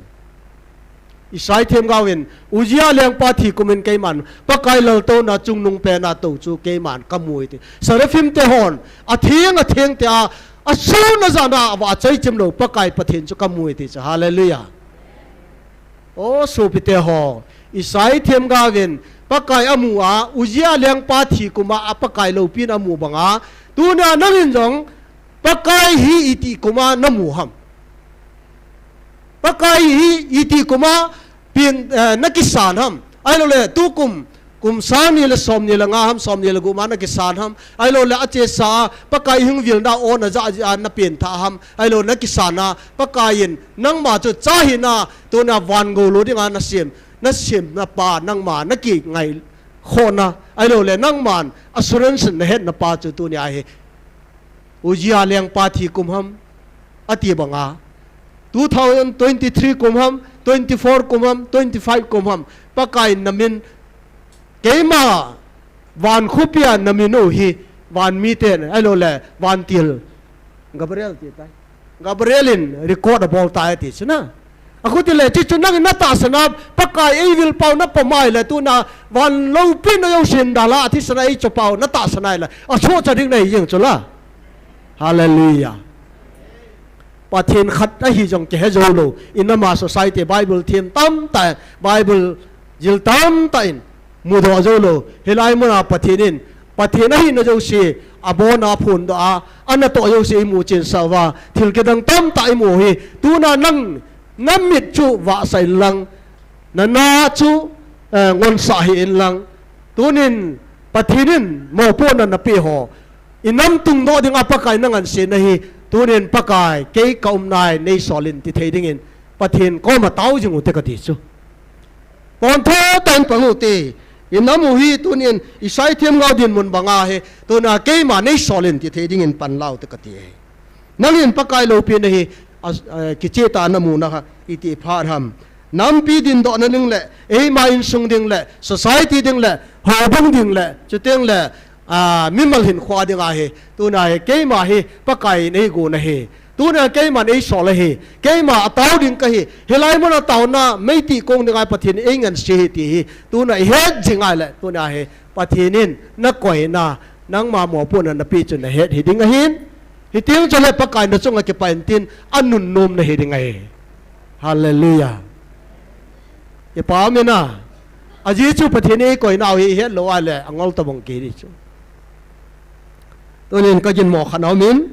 Isai themgao in, Uzziah lengpa thi kum in keiman, Pakai laltouna chungnung pena tou chu keiman kamu e ti. Seraphim te hon, atheng, atheng tia, asun ajan a avah achaichem lou Pakai Pathen chu kamu e ti chu. Hallelujah. O sopite ho, Isai themgao in, Pakai amu a, Uzziah lengpa thi kum a, a Pakai loupina amu banga, tunia nangin jong, Pakai hi iti kum a namu ham? Pakai hi iti kum a pen, eh, nakisan ham? Ahilouleh tukum, kum sang ni le som ni le nga ham, som ni le gup ma nakisan ham? Ahilouleh achesa a Pakai hung vilna o najah jeh a napenthah ham? Ahilou nakisan a Pakai in nangma chu cha hina, tuna van gou lou dinga nasem, nasemna pa nangma nakingaikhohna, ahilouleh nangman assurance nahetna pa chu tunia hi Uzziah lengpa thi kum ham, ati banga, two thousand twenty-three kum ham, twenty-four kum ham, twenty-five kum ham, Pakai in namin, keima van khopia namin u hi, Van miten, ahilou le, vantil. Gabriel ti tai. Gabriel in record abol tai ti chu na. Akhuti le, chuchu nangin natahsan a, Pakai eivilpau napom a ahile, tuna van loupina jousen dalha, athisan a eichopau natahsan a ahile, asohcha ding nahi jeng chu la. Hallelujah. Pathen khat ahi jong kihe jou lou. Inam a society Bible them tamtah, Bible jil tamtah in mudoh jou lou. Hilai muna Pathen in, Pathen ahina jouse, abona aphondoh a, anatoh jouse imu chensah uva, thil kidang tamtah imu hi. Tuna nang, namit chu vahsah inlang, nana chu, eh, ngonsah hih inlang. Tunin Pathen in mopohna napeh ho, inam tungdoh dinga Pakai nangansena hi, tunin Pakai, kei kaumna a neisol in ti thei dingin, Pathen koma tao jing ute kati chu. Pontho tah in pang ute, inam u hi tunin Isai themgao dinmun banga hi, tuna keima neisol in ti thei dingin pan laute kati ahi. Nangin Pakai loupina hi, a, a, kicheh tah a namu na kha, iti phat ham. Nampi dindohna ding le, eima insung ding le, society ding le, houbung ding le, chuteng le, a, mimal hinkho dinga hi, tuna hi, keima hi, Pakai in eigon ahi. Tuna keiman eisol ahi. Keima atao ding kahi. Hilai muna taona, meitih kong dinga Pathen in einganse ahi ti hi. Tuna ihet jing a ahile, tuna hi, Pathen in nakoina, nangma mopohna napeh chu nahet hiding ahin. Hiteng chule Pakai nachunga kipah intin, anunnom nahi ding ahi. Hallelujah. Kipa um ina. Ajeh chu Pathen in eikoinau hi ihet lou a ahile, angol tabang kei di chu. Tunin kaginmo khat aumin,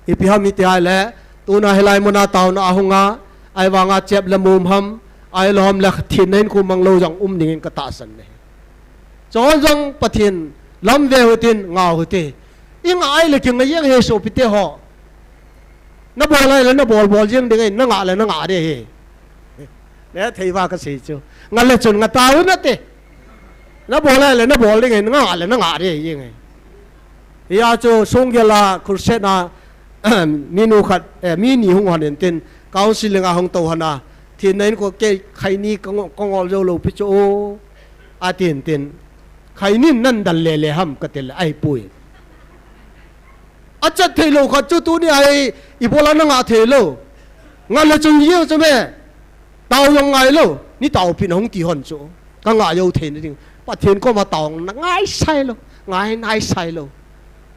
ipi ham iti ahile, tuna hilai muna taona ahunga, ahivanga chep le mum ham, ahilou ham le thenna hinkho mang lou jong um dingin katahsan e. Chon jong Pathen lam ve utin, ngah ute. Ingah ahile kingah jeng ahi sopite ho. Nabol ahile nabol bol jeng ding ahi, nangah le nangah ding ahi. Nethei uva kasei chu. Ngah le chun ngah tau nate. Nabol ahile nabol ding ahi, nangah le nangah ding ahi jeng ahi. Hia chu Songgel a crusade a, minu khat, eh, mi ni hung hon intin, counseling a hung tou hon a, thenna hinkho kei khaini kangol, kangol jou lou pi chu o, atin tin. Khainin nadal lele ham kati le, ahipoi. Achat theilou khat chu tunia hi, ibola nangah theilou. Ngah le chun jeng chu me. Tao jong ngai lou. Nei taopin ahung ti hon chu. Kangah jou theina ding. Pathen koma tao nangai sailou. Ngai nai sailou.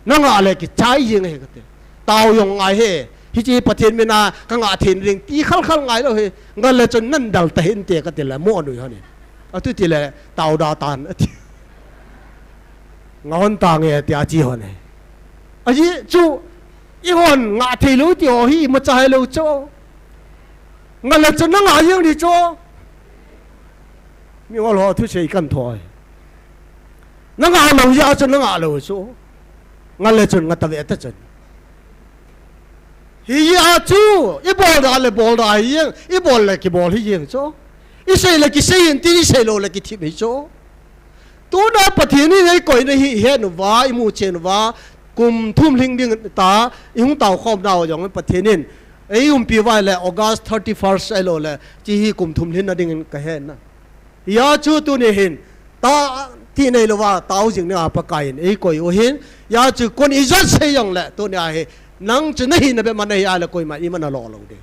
Nangah le kichai jeng ahi kati. Tao jong ngai e. Hiche Pathen mina kangah theina ding ti khalkhal ngai lou e. Ngah le chun nadal tahinte kati le mo anui hon in. Atu ti le tao da tan ati. Ngah hon tange tia achi hon e. Ajeh chu, ihon ngah theilou ti ho hi imacha hilou chu. Ngah le chun nangah jeng di chu. Mihol ho thusei kan thoi. Nangah lou jeh a chu nangah lou chu. Ngah le chun ngah tave ta chun. Hijeh a chu, ibol da le bol da hi jeng, ibol le kibol hi jeng chu. Isei le kisei intin, isei lou le kithip hi chu. Tuna Pathen in eikoina hi ihet uva, imu chen uva, kum thum lhing ding ta, ihung taokhom nau jong Pathen in eiumpi uva le August thirty-first ahilou le, hiche hi kum thum lhinna dingin kahe na. Hia chu tuni hin, tao ti neilouva, tao jing dinga Pakai in eikoi u ahin, hia chu koin ijat sei jong le, tunia hi, nang chu nahina bep ma nahi a le koiman ima nalo lou ding.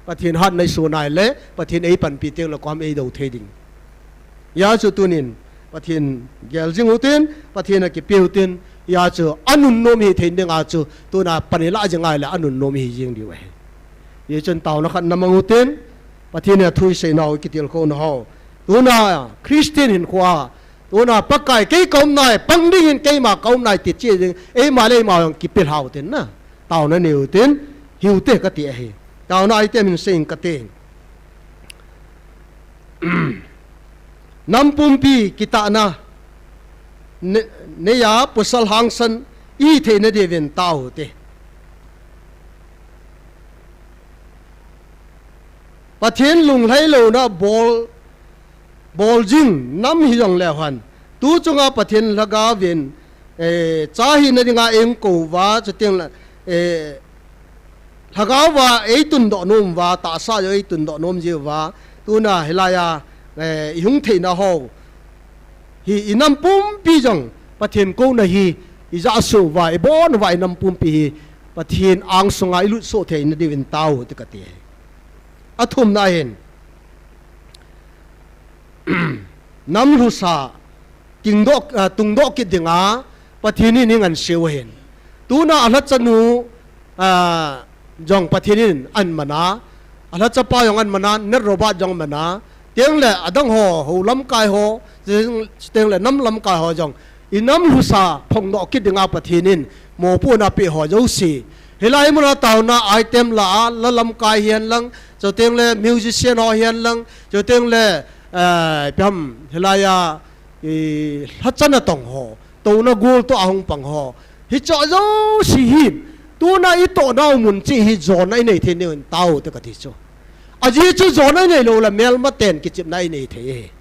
Pathen hat neisun a ahile, Pathen eipanpi teng le koiham eidou thei ding. Hia chu tunin, Pathen gel jing utin, Pathen a kipe utin, hia chu anunnom hithei dinga chu, tuna pan ilah jing a ahile, anunnom hi jing diu ahi. Hichun taona khat namang utin, Pathen a thu isei nau kitilkhou na ho. Tuna Christian hinkhoa, tuna Pakai kei kaumna e, pang dingin keima kaumna e ti cheh ding, eima le eima jong kipelha utin na. Taona nei utin, hiu te kati ahi. Taona item in sei ing kati. Nam pumpi kitahna, ne-, neiya pasal hangsan ihi theina diuvin tao te. Pathen lunglhai louna bol, bol jing nam hijong leu hen. Tu chunga Pathen lhagao vin, eh, cha hina dinga eikou uva, chuteng le, eh, lhagao va eitundoh nom uva, tahsa jong eitundoh nom jiu va, tuna hilaiya, eh, ihung theina ho. Hi inam pumpi jong, Pathen kouna hi, ijah soh uva, ibon uva, inam pumpi hi Pathen angsunga ilut soh theina diuvin tao ti kati. Athumna hin, nam lhusa, tingdoh, ah, tungdoh kit dinga Pathen in eingansei u ahin. Tuna alhachanu, ah, jong Pathen in ahin mana, alhachapa jong ahin mana, Nat Robert jong mana, tengle adang ho, hou lamkai ho, tengle nam lamkai ho jong, inam lhusa phongdoh kit dinga Pathen in mopohna apeh ho jouse. Hilai muna taona item la a, la lamkai hihen lang, chutengle musician ho hihen lang, chutengle, eh, ipi ham, hilai a, i, lhachana tong ho, touna gol toh ahung pang ho. Hicho jouse hi, tuna itohnau mun cheh hi jona inei thei diuvin tao ti kati chu. Ajeh chu jona inei lou le melmaten kichepna inei thei ahi.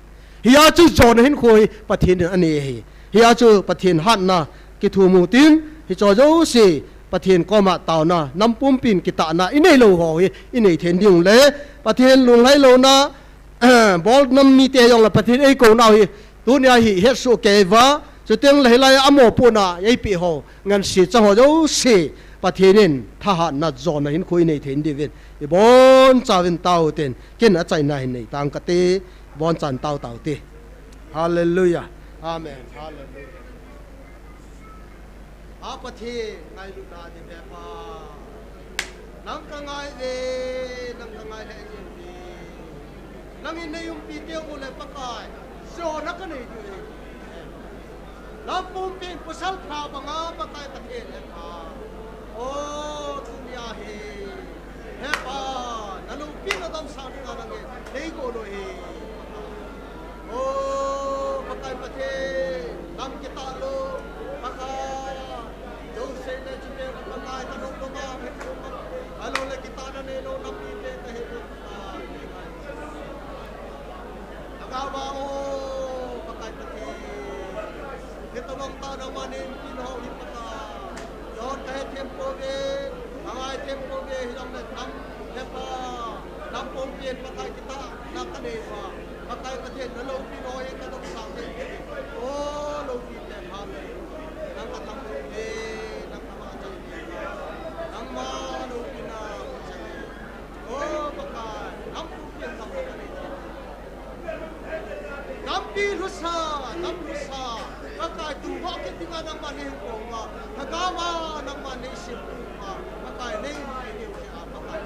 Hia chu jona hinkho hi Pathen in anei ahi. Hia chu Pathen hatna kithum u tin, hicho jouse Pathen koma taona, nam pumpin kitahna inei lou ho hi inei thei diu le, Pathen lunglhai louna, bol nam mite jong le Pathen eikounau hi, tunia hi hetsoh kei uva, chutengle hilai a mopohna eipeh ho, ngansei chang ho jouse, Pathen in thahatna jona hinkho inei thei diuvin, ibonchauvin tao tin, ken achaina hin nei tang kate, bonchan tao tao te. Hallelujah. Amen. Hallelujah. A Pathen, ngailutna ding he Pa. Nang kangai ve, nang kangai lheh jeng ve. Nangin nei umpi teu le Pakai, jona kanei diu ahi. Nam pumpin pasal pha banga Pakai Pathen he Pa. O, tunia hi, he Pa, naloupina damsang dinga nangin neigo lou ahi. O, Pakai Pathen, nam kitah lou, Pakai, jouse le chuteng le Pakai, kanop lou ma, alou le kitahna neilou nam mite kahi lou, Pakai. Lhagao va o, Pakai Pathen. Hitobang tah nangman neiumpi nau hi Pakai. Jon kahe them pouve, kangai them pouve, hijongle nam, he Pa, nam pumpin Pakai kitahna kanei uva, Pakai Pathen naloupina hi kadamsang thei. O, loupite, Pakai. Nang kathangvah uve, nang kavahchoi uve. Nangma loupina, O Pakai, nam pumpin Pakai kanei. Nampi lhusa, nam lhusa, Pakai, tungdoh kit dinga nangman neihin kouva, lhagao va nangman neihin kouva, Pakai, neihin kouva, Pakai.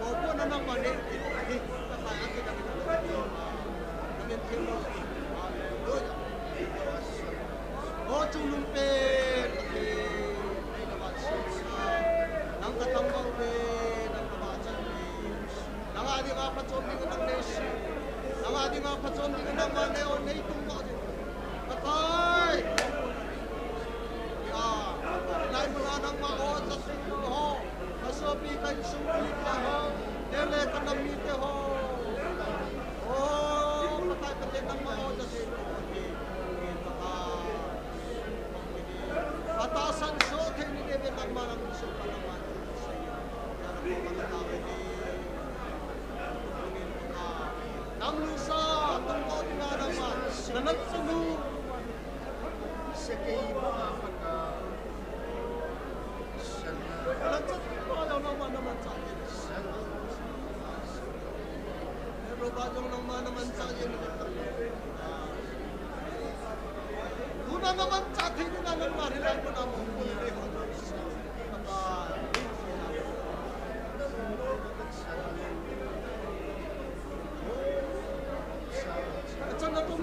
Mopohna nangman neihin kouva, Pakai, akidang in kouva. Amen. Hallelujah. O chungnung pen, Pathen, nang kathangvah uve, nang kavahchoi uve. Nanga dinga phachom ding nang neisin. Nanga dinga phachom ding nangma nei o, neitung ma ding. Pakai. Ya, lai muna nangma o, jasu ho. Kasopi kainsung mite ho. Tele kanam mite ho. O, Pakai Pathen nangma o, jasu ho. Pakai. Atahsan soh thei ni ding ve nangma nang soh pa nangma. Nam lhusa, tungdoh dinga nangma. Nanam sunu. Sakei ma paka. Nanam sunu, nangma, nangma. Robert jong nangma namanchah jeng in. Tuna namanchah thei ding a nangma hilai muna mo pui le ho. Achan na tum.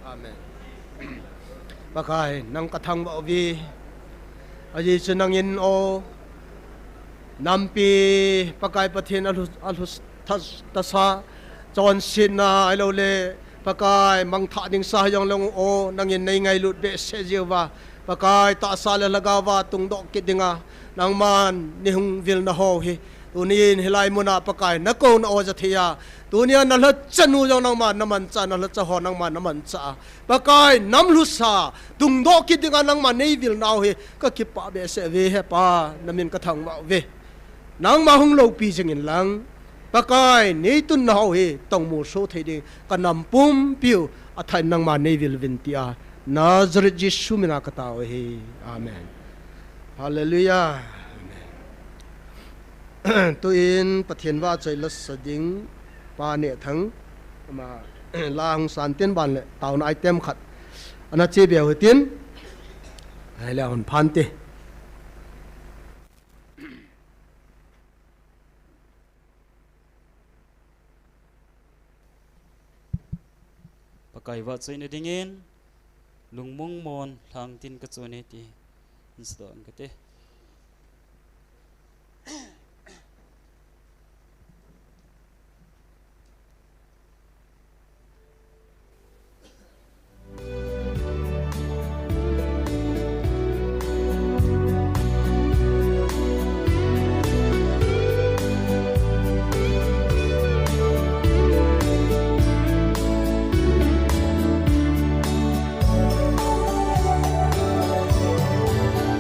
Amen. Pakai, nang ka thangvah uve. Ajeh chu nangin o, nampi Pakai Pathen a lhu, a lhu tha, tasa, chonsetna ahilou le, Pakai, mangthah ding sa hijongleng o, nangin nei ngailut behseh jiuva. Pakai, tahsa le lhagao va tungdoh kit dinga, nangman nei hung vilna ho hi. Tunin hilai muna Pakai, na kouna o ja thei a. Tunia na lhacha nu jong nangman na manchah, na lhacha ho nangman na manchah. Pakai, nam lhusa, tungdoh kit dinga nangman nei vilna u hi, ka kipah behseh uve he Pa, na min ka thangvah uve. Nangma hung loupi jingin lang, Pakai, nei tunna ho hi, tongmu so thei ding, ka nam pumpiu, athah in nangma nei vil uvin tia, Nazareth Jesu mina ka tao ahi. Amen. Hallelujah. Amen. Tuin Pathen vahchoi lasa ding, Pa Nehthang, ama, la hung san tin ban le, taona item khat, ana che beu hitin, ahile hung phan te. Pakai vahchoina dingin, lungmong mon lhang tin ka chon e ti, in seidoh inge kati.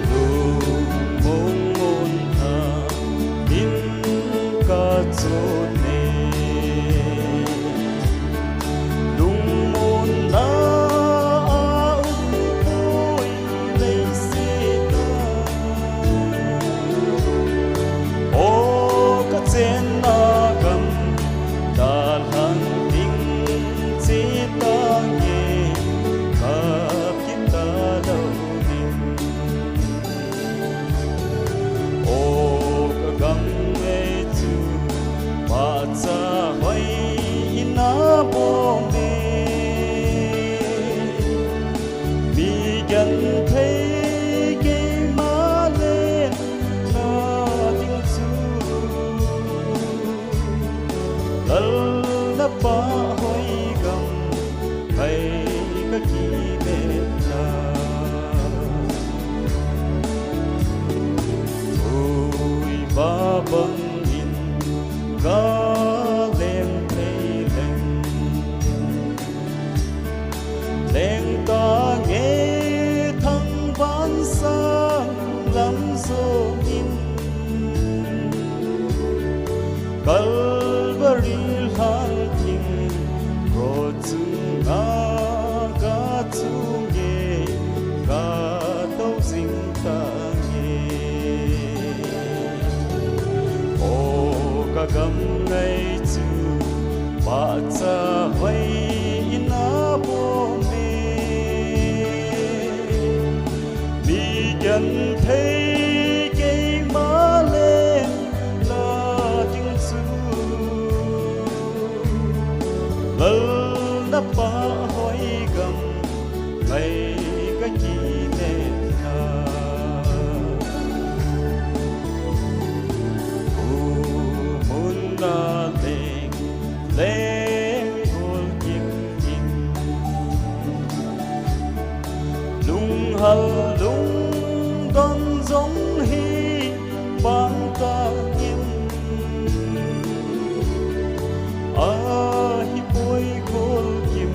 Lungmong mon lhang tin ka chon e. Lungmonna a umpoi leiset a, o ka chenna gam, dalhang ding che tange, ka kipah lou ding. O ka gam ngei chu, pahcha hoi in abom e. Mi genthei keima leng na ding chu, Lal na pahhoi gam, ngai ka kile na. Ui, ba bang in ka leng thei leng. Leng tange thangvah sanglam jong in, Calvary lhan thing cross chunga ka chung e, ka tou jing tange. O ka gam ngai chu, pahcha hoi in abom e. Mi genthei keima leng na ding chu, Lal na pahhoi gam, ngai ka kile na. Pu mun na leng, leng gol kim in. Lunghal lungdon jong hi bang ta in. Ahi poi gol kim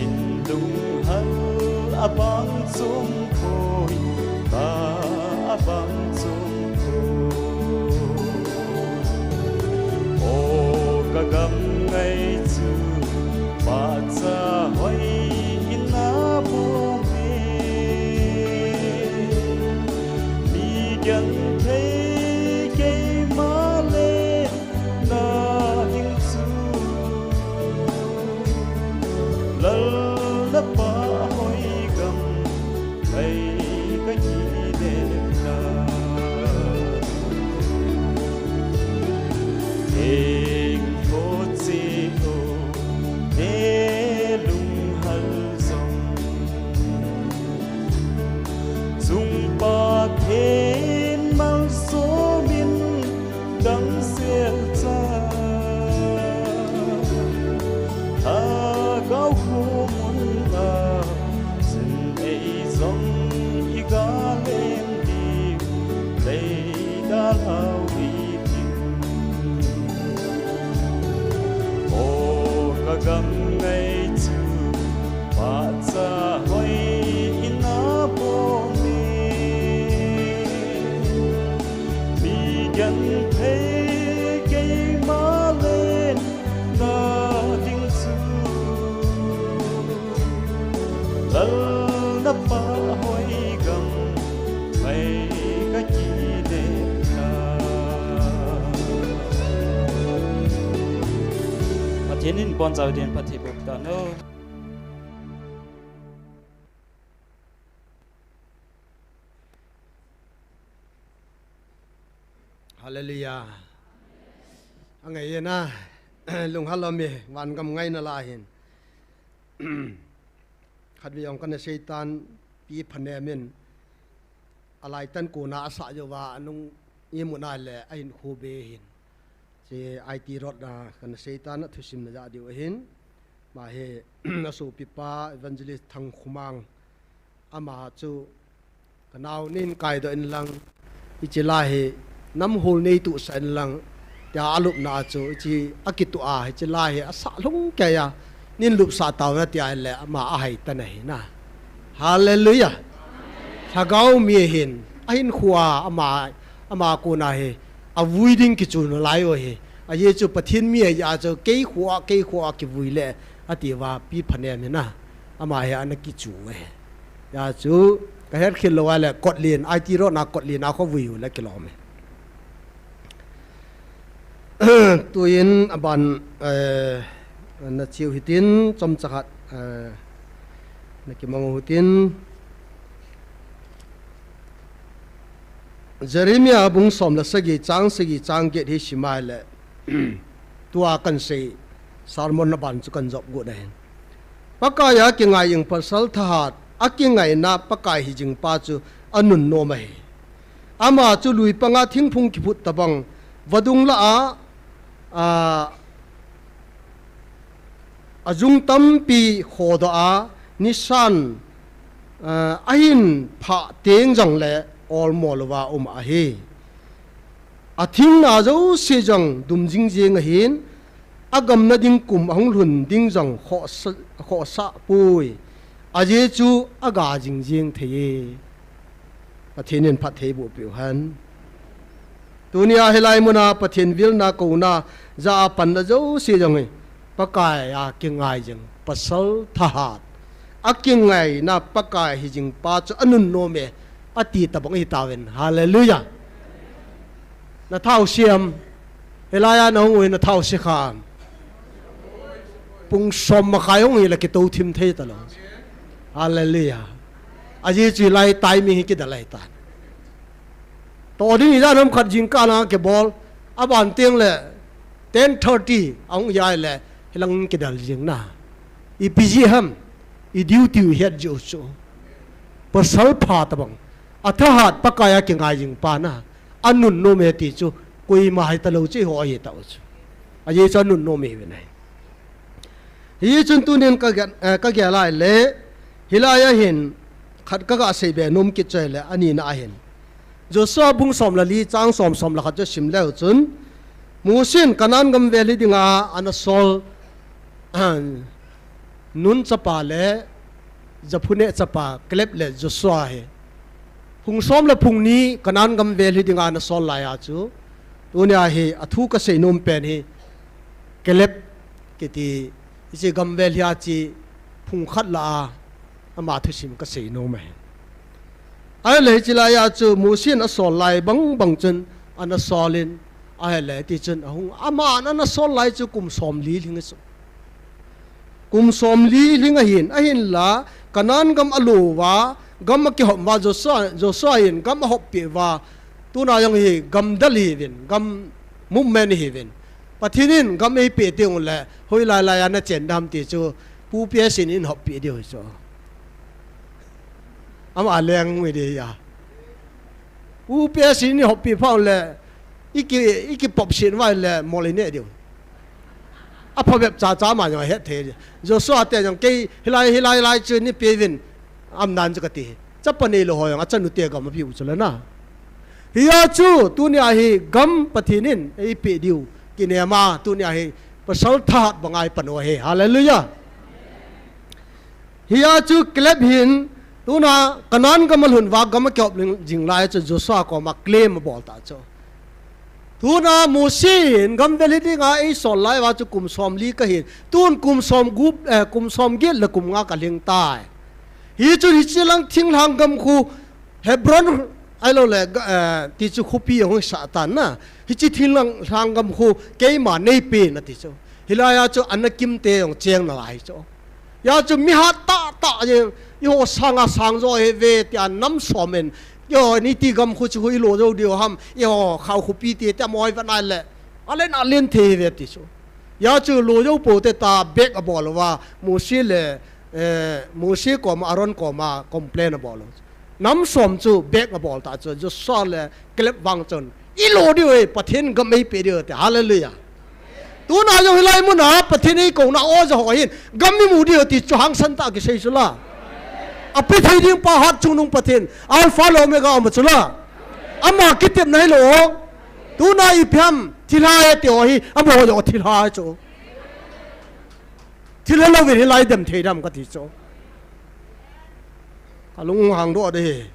in, lunghal abang chom poi, ta abang chom poi. O ka gam ngai chu, pahcha hoi in abom e. Mi genthei keima leng na ding chu, Lal na pahhoi gam, ngai ka kile na. Eng tho che o, ne lunghal Lalna pa hoi gam, hoi ka kile na. Pathen in bon chau din phatthei boh ta no. Hallelujah. Angai na, lunghal lom e, van gam ngaina lah hin. Khatvei jong kana seitan pi phanem in, alai tan kona asah jou va, anung imut na le, ahin khu be hin. Hiche I T road na kana seitan a thusim na ja diu ahin. Ama hi, asopipa Evangelist Thangkhumang. Ama chu, ka nao nin kaidoh in lang, hiche la hi, nam hol nei tuh sah in lang, tia alupna chu, hiche akituh a, hiche la hi, asah lhung kei a, nin lupsah tau na tia le, ama ahai tan ahi na. Hallelujah. Lhagao mi hin, ahin khu a, ama, ama kona hi, avui ding kichu nalai u hi. Ajeh chu Pathen mi ahi a chu, kei khu a, kei khu a kivui le, ati uva pi phanem hi na. Ama hi ana kichu e. Hijeh chun, ka het khel lou a le, Kotlen, I T road na Kotlen a khovui u le kilom e. Tuin aban, eh, na cheu hitin, chomcha khat, eh, na kimang u hitin. Jeremiah bung som le sagi, chang sagi, chang get hi sim a le. Tua kan sei, sermon na ban chu kan jop got ahin. Pakai a kingai jing pasal thahat, akingaina Pakai hijing pa chu anunnom ahi. Ama chu lui panga thingphung kiphut tabang, vadung lah a, a, ajung tampi khodoh a, nisan, a, ahin phah teng jongle olmo louva um ahi. Athingna jouse jong dum jingjing ahin, agamna ding kum ahung lhun ding jong khohsa, khohsah poi. Ajeh chu aga jingjing thei e. Pathen in phatthei boh peh u hen. Tunia hilai muna Pathen vilna kouna ja a panna jouse jong hi. Pakai a kingai jing, pasal thahat. Akingaina Pakai hijing pa chu anunnom e, ati tabang ahi tauvin. Hallelujah. Na thao siam. Hilai a na hung u hi na thao si kham. Pung som makhai hung hi la kitou thim thei talou. Hallelujah. Ajeh chu hilai timing hi kidel ahi tan. Toh ding ijat ham khat jingkah na kibol. Aban teng le ten thirty ahung jai le hilang kidel jing na. Ipi jeh ham, i duty u het jeh u chu. Pasal pha tabang. Athahat Pakai a kingai jing pa na. Anunnom e ti chu. Koima hita lou chu eiho ahi tau chu. Ajeh chu anunnom e ve na hi. Hichun tunin ka gel, eh, ka gel lai le, hilai a hin, khat ka ga sei be nom kit chu le, ani na a hin. Joshua bung som le li, chang som, som le khat chu sim leu chun, Mosi in Canaan gam vel hi dinga ana sol, Nun chapa le, Jephunne chapa, Caleb le Joshua hi. Phung som le phung ni Canaan gam vel hi dinga ana sol lai a chu. Tunia hi, athu ka sei nom pen hi, Caleb kiti, hiche gam vel hi a chi phung khat la a, ama thusim ka sei nom ahi. Ahile hiche lai a chu Mosi in asol lai bang bang chun ana sol in, ahile ti chun ahung, ama ana sol lai chu kum som li lhing ahi chu. Kum som li lhing ahin, ahinla, Canaan gam alo uva, gam akihop uva, Joshua, Joshua in gam ahop peh uva, tuna jong hi gam del hi uvin, gam movement hi uvin. Pathen in gam eipeh teng uleh, hoilai lai a nachen dem ti chu, Pu P S in eihin hop peh diu hi chu. Ama leng nge dia. Pu P S in eihin hop peh pha uleh, iki, iki pop sin vai le mol ineh diu. Apha bep cha cha ma jong het thei. Joshua te jong kei hilai, hilai lai chu nei pe uvin. Aum nan chu kati. Chapa neilou ho jong achanu te gam ape u chu le na. Hia chu, tunia hi gam Pathen in eipeh diu. Kinem a, tunia hi pasal thahat banga eipan u ahi. Hallelujah. Hia chu Caleb hin, tuna Canaan gam alhun uva gam akihop jing lai chu Joshua koma claim abol ta chu. Tuna Mosi hin gam vel hi dinga eisol lai uva chu kum som li kahin. Tun kum som gup, eh, kum som get le kum nga kalhing tai. Hichun hiche lang thinglhang gam khu Hebron ahilouleh, ga-, eh, ti chu khopi ahung sah tan na. Hiche thinglhang, lhang gam khu keima neipen ati chu. Hilai a chu Anakim te jong cheng nalai chu. Hia chu mi hat tah tah jeng, eiho sanga sang jo ahi ve tia nam som in, eiho Neiti gam khu chu khu ilo jou diu ham, eiho Khao khopi ti, tia moi va nai le. Alen alen thei ve ti chu. Hia chu lo jou pou te ta bek abol uva, Mose le, eh, Mose koma, Aaron koma complain abol u. Nam som chu bek abol ta chu, Joshua le Caleb vang chun, ilo diu e, Pathen gam eipe diu te, hallelujah. Tuna jong hilai muna, Pathen eikouna o ja ho hin, gam imu diu ti chu hangsan tah kisei chu la. Ape thei ding pa hat chungnung Pathen, Alpha le Omega um chu la. Ama kitepna hilou. Tuna ipi ham, thilha e ti ho hi, amaho jong thilha chu. Thilha louvin hilai dem thei dem kati chu. Ka lunghang doh de.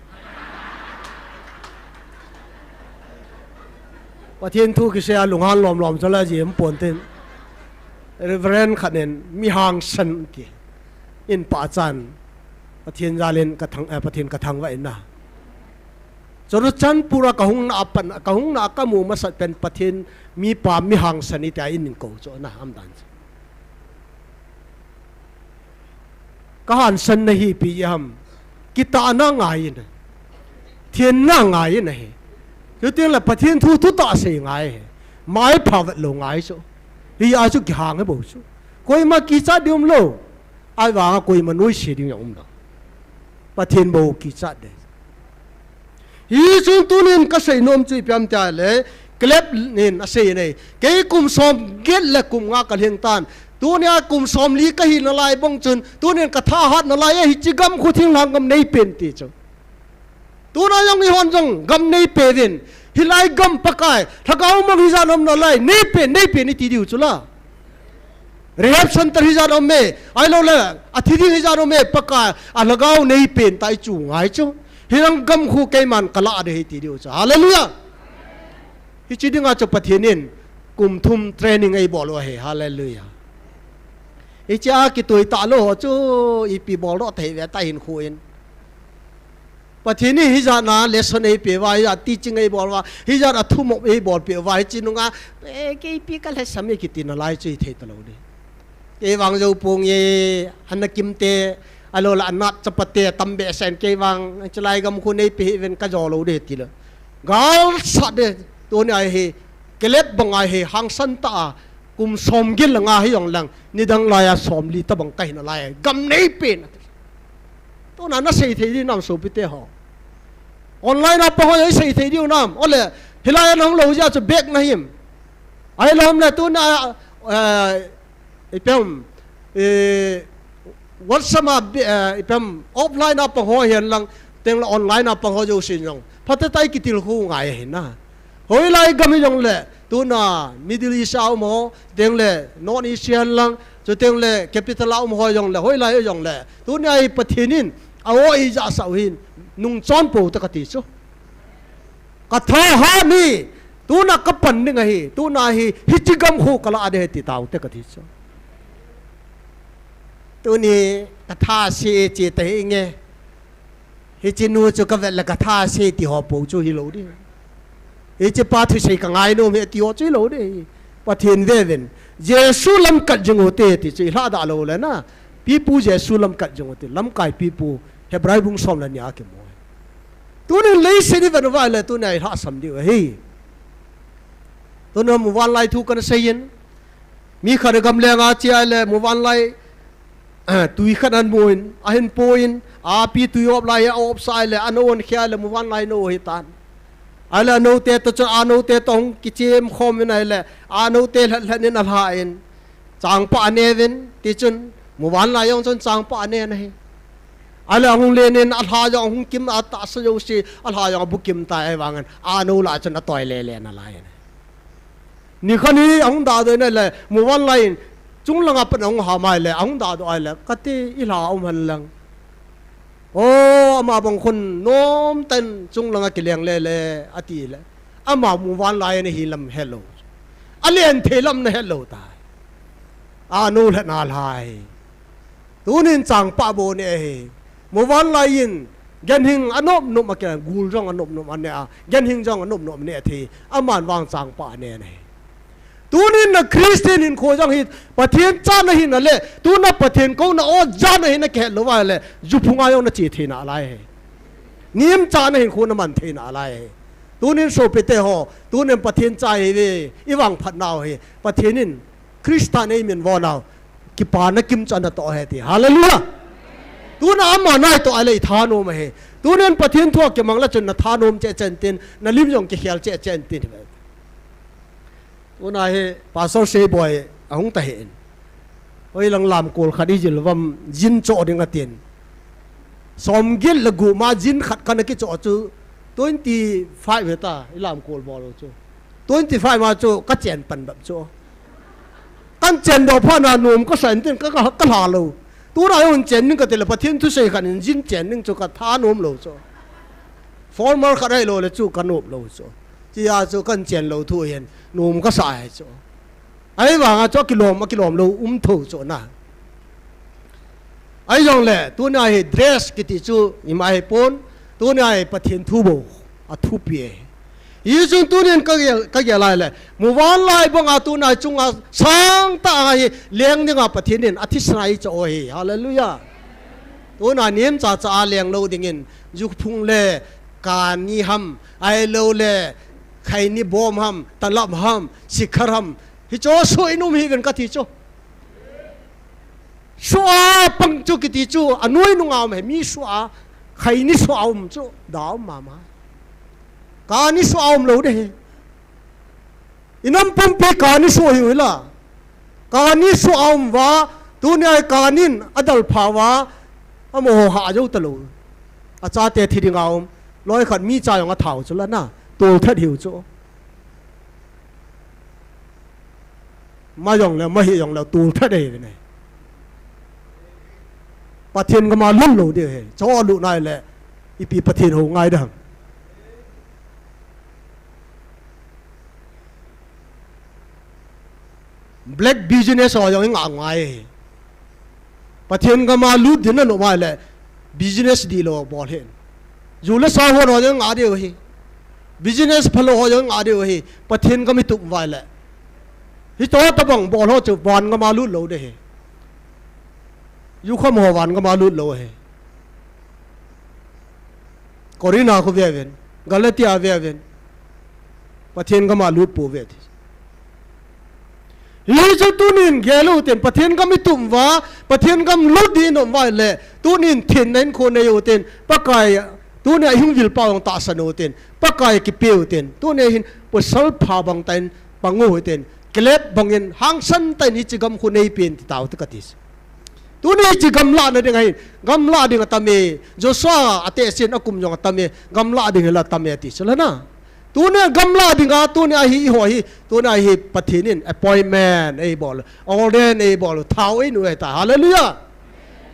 Pathen thu kisei a lunghan lom lom chu la ji um pon tin. Reverend khat nin mi hangsan ti. In pachan. Pathen jal in ka thang, eh, Pathen ka thangvah in na. Churachandpur a ka hung na a pan, ka hung na a ka mu masat pen Pathen mipa mi hangsan iti a in in kou chu na ham dan chu. Ka hangsan na hi ipi ham. Kitahna ngai in. Thenna ngai in ahi. Chuteng le Pathen thu thutah sei ngai ahi. Mai pha vet lou ngai chu. Hia chu kihang e bou chu. Koima kichat ding um lou. Ahivanga koima noise ding jong um lou. Pathen bou kichat de. Hichun tunin ka seinom chu ipi ham tia le, Caleb nin asei nei. Kei kum som get le kum nga ka lhing tan. Tunia kum som li ka hi nalai bang chun, tunin ka thahat nalai e, hiche gam khu thinglhang gam neipen ti chu. Tuna jong eihon jong gam neipe uvin. Hilai gam Pakai, lhagao mang hijat um nalai, neipen, neipen iti diu chu la. Rehab center hijat um e, ahilouleh, athi ding hijat um e, Pakai, alhagao neipen ta i chu ngai chu. Hilang gam khu keiman ka lah de hi ti diu chu. Hallelujah. Hiche dinga chu Pathen in kum thum training eibol u ahi. Hallelujah. Hiche a kitui talou ho chu ipi bol doh thei ve ta hin khu in. Pathen in hijat na lesson eipe uva, hijat teaching eibol uva, hijat a thumop eibol peh uva, hiche nunga, eh, kei ipi ka lhasam e kiti nalai chu hithei talou de. Kei vang jou pong e, Anakim te, ahilouleh Anat chapa te, tam behseh in kei vang, chulai gam khu neipe hih uvin ka jo lou de ti le. Gal sat de, tunia hi, Caleb banga hi, hangsan tah a, kum som get le nga hi jong lang, nidang laiya som li tabang ka hi nalai, gam neipen ati. Tuna na sei thei diu nam sopite ho. Online a pang ho i sei thei diu nam. Ole, hilai a nahung lou jeh a chu bek na him. Ahilou ham le tuna, eh, ipi ham, eh, WhatsApp a be-, eh, ipi ham offline a pang ho hihen lang, teng le online a pang ho jousen jong. Phatah tah a i kitilkhou ngai ahi na. Hoilai gam hi jong le, tuna Middle East a um ho, teng le North East hihen lang, chuteng le capital a um ho jong le, hoilai jong le. Tunia hi Pathen in, a o eijahsah u hin, nungchon pou te kati chu. Ka thahat ni, tuna ka pan ding ahi, tuna hi, hiche gam khu ka lah de ti tau te kati chu. Tuni, ka tha se che ta hi nge. Hiche nu chu ka vet le ka tha se ti ho pou chu hilou di. Hiche pa thusei ka ngainom e ti ho chu hilou di. Pathen ve uvin. Jesu lam kat jing u te ti chu i lhah da lou le na. Pipu Jesu lam kat jing u te. Lamkai pipu Hebrai bung som le ni a kimu. Tunin leiset i vet uva le tunia i lhahsam diu ahi. Tuna muvanlai thu kana sei in. Mi khat gamleng a che ahile muvanlai, eh, tui khat ahin mu in, ahin po in, api tui op lai a op sah ahile, anou ahin khia ahile muvanlai nou ahi tan. Ahile anou te toh chun anou te toh hung kichem khom in ahile, anou te lhat lhat in alha in, changpah ane uvin, tichun muvanlai jong chun changpah ane in ahi. Ahile ahung len in alha jong ahung kim a tahsa jouse, alha jong abukim tai ahivangin, anou lah chun atoi lele nalai in. Nikhat hi ahung dahdoh in ahile, muvanlai in, chunglanga pat ahung ham ahile, ahung dahdoh ahile, kati i lha um hen lang. O, ama bang khun nomtah in chunglanga kileng lele, ati le. Ama muvanlai in ahi lam helou. Alen thei lam nahelou tai. Anou lhat na alha hi. Tunin changpah bou ne ahi. Muvanlai in, ganhing anop nop a kei, gul jong anop nop a ne a, ganhing jong anop nop a ne thei, aman vang changpa a ne nei. Tunin na Christian hinkho jong hi, Pathen chana hina le, tuna Pathen kouna o jana hina kihet lou va le, juphunga jong na che thei nalai hi. Nemchana hinkho na man thei nalai hi. Tunin sopite ho, tunin Pathen cha hi ve, i vangphat nau hi, Pathen in Christa nei min vo nau, kipana kimcha na toh he ti. Hallelujah. Tuna ama nai toh a le i thanom a he. Tunin Pathen thu a kimang la chun na thanom cheh cheh in tin, na lim jong kikhel cheh cheh in tin. Tuna hi Pastor Seiboi ahung ta hen. Hoilang lamkol khat i jil vam jin cho ding atin. Somget le gup ma jin khat kana kicho chu twenty five heta i lamkol bol u chu. Twenty five ma chu ka chen pan bep chu. Kan chen doh phat na nom kasa in tin ka, ka, ka lha lou. Tuna hi hung chen ning kati le Pathen thusei khat in jin chen ning chu ka thanom lou chu. Former khat ahilou le chu ka nop lou chu. Tia chu kan chen lou thu hin nom kasa hi chu. Ahivanga chu akilom, akilom lou um tho chu na. Ahijongle, tunia hi dress kiti chu ima hi pon, tunia hi Pathen thu bou athupi e. Hichun tunin ka gel, ka gel lai le, muvanlai banga tuna chunga sangtah a hi leng dinga Pathen in athisan a eicho u hi. Hallelujah. Tuna nemcha cha a leng lou dingin, juphung le kani ham, ahilou le khaini bom ham, talap ham, sikhar ham, hicho suh in um hih uvin kati chu. Suh a pang chu kiti chu, anoi nunga um hi, mi suh a, khaini suh a um chu, da um mama. Kani suh a um lou de hi. I nam pumpi kani suh hi u hila. Kani suh a um uva, tunia hi kanin adalpha uva, amaho hah jou talou. Achate thi dinga um, loi khat mi cha jong athau chu la na, tolthat hiu chu. Ma jongle, ma hi jongle, tolthat ahi ve ne. Pathen gama lut lou diu ahi. Cho lut nai le, ipi Pathen hou ngai dam. Black business ho jong i ngah ngai ahi. Pathen gama lut ding na nom a le business dihlou bol hen. Ju le sa ho jong i ngah diu ahi. Business phalou ho jong i ngah diu ahi. Pathen gam i tup uva le. Hiche tabang bol ho chu van gama lut lou de ahi. Jukham ho van gama lut lou ahi. Corinth a khu ve uvin, Galatia ve uvin. Pathen gama lut pouve ti. Hichu tunin gel u tin, Pathen gam i tup uva, Pathen gam lut ding i nom uva le, tunin thenna hinkho nei u tin, Pakai, tunia i hung vilpa jong tahsan u tin, Pakai kipe u tin, tunia hin pasal pha bang tah in pang u tin, kilep bangin hangsan tah in hiche gam khu nei pen ti tau te kati. Tuni hiche gamla na ding ahin, gamla ding atam e, Joshua atehsen akum jong atam e, gamla ding hila atam e ti chu la na. Tuni gamla dinga, tuni ahi, i ho hi, tuni ahi Pathen in appointment eibol, ordain eibol, thao einu ahi ta. Hallelujah.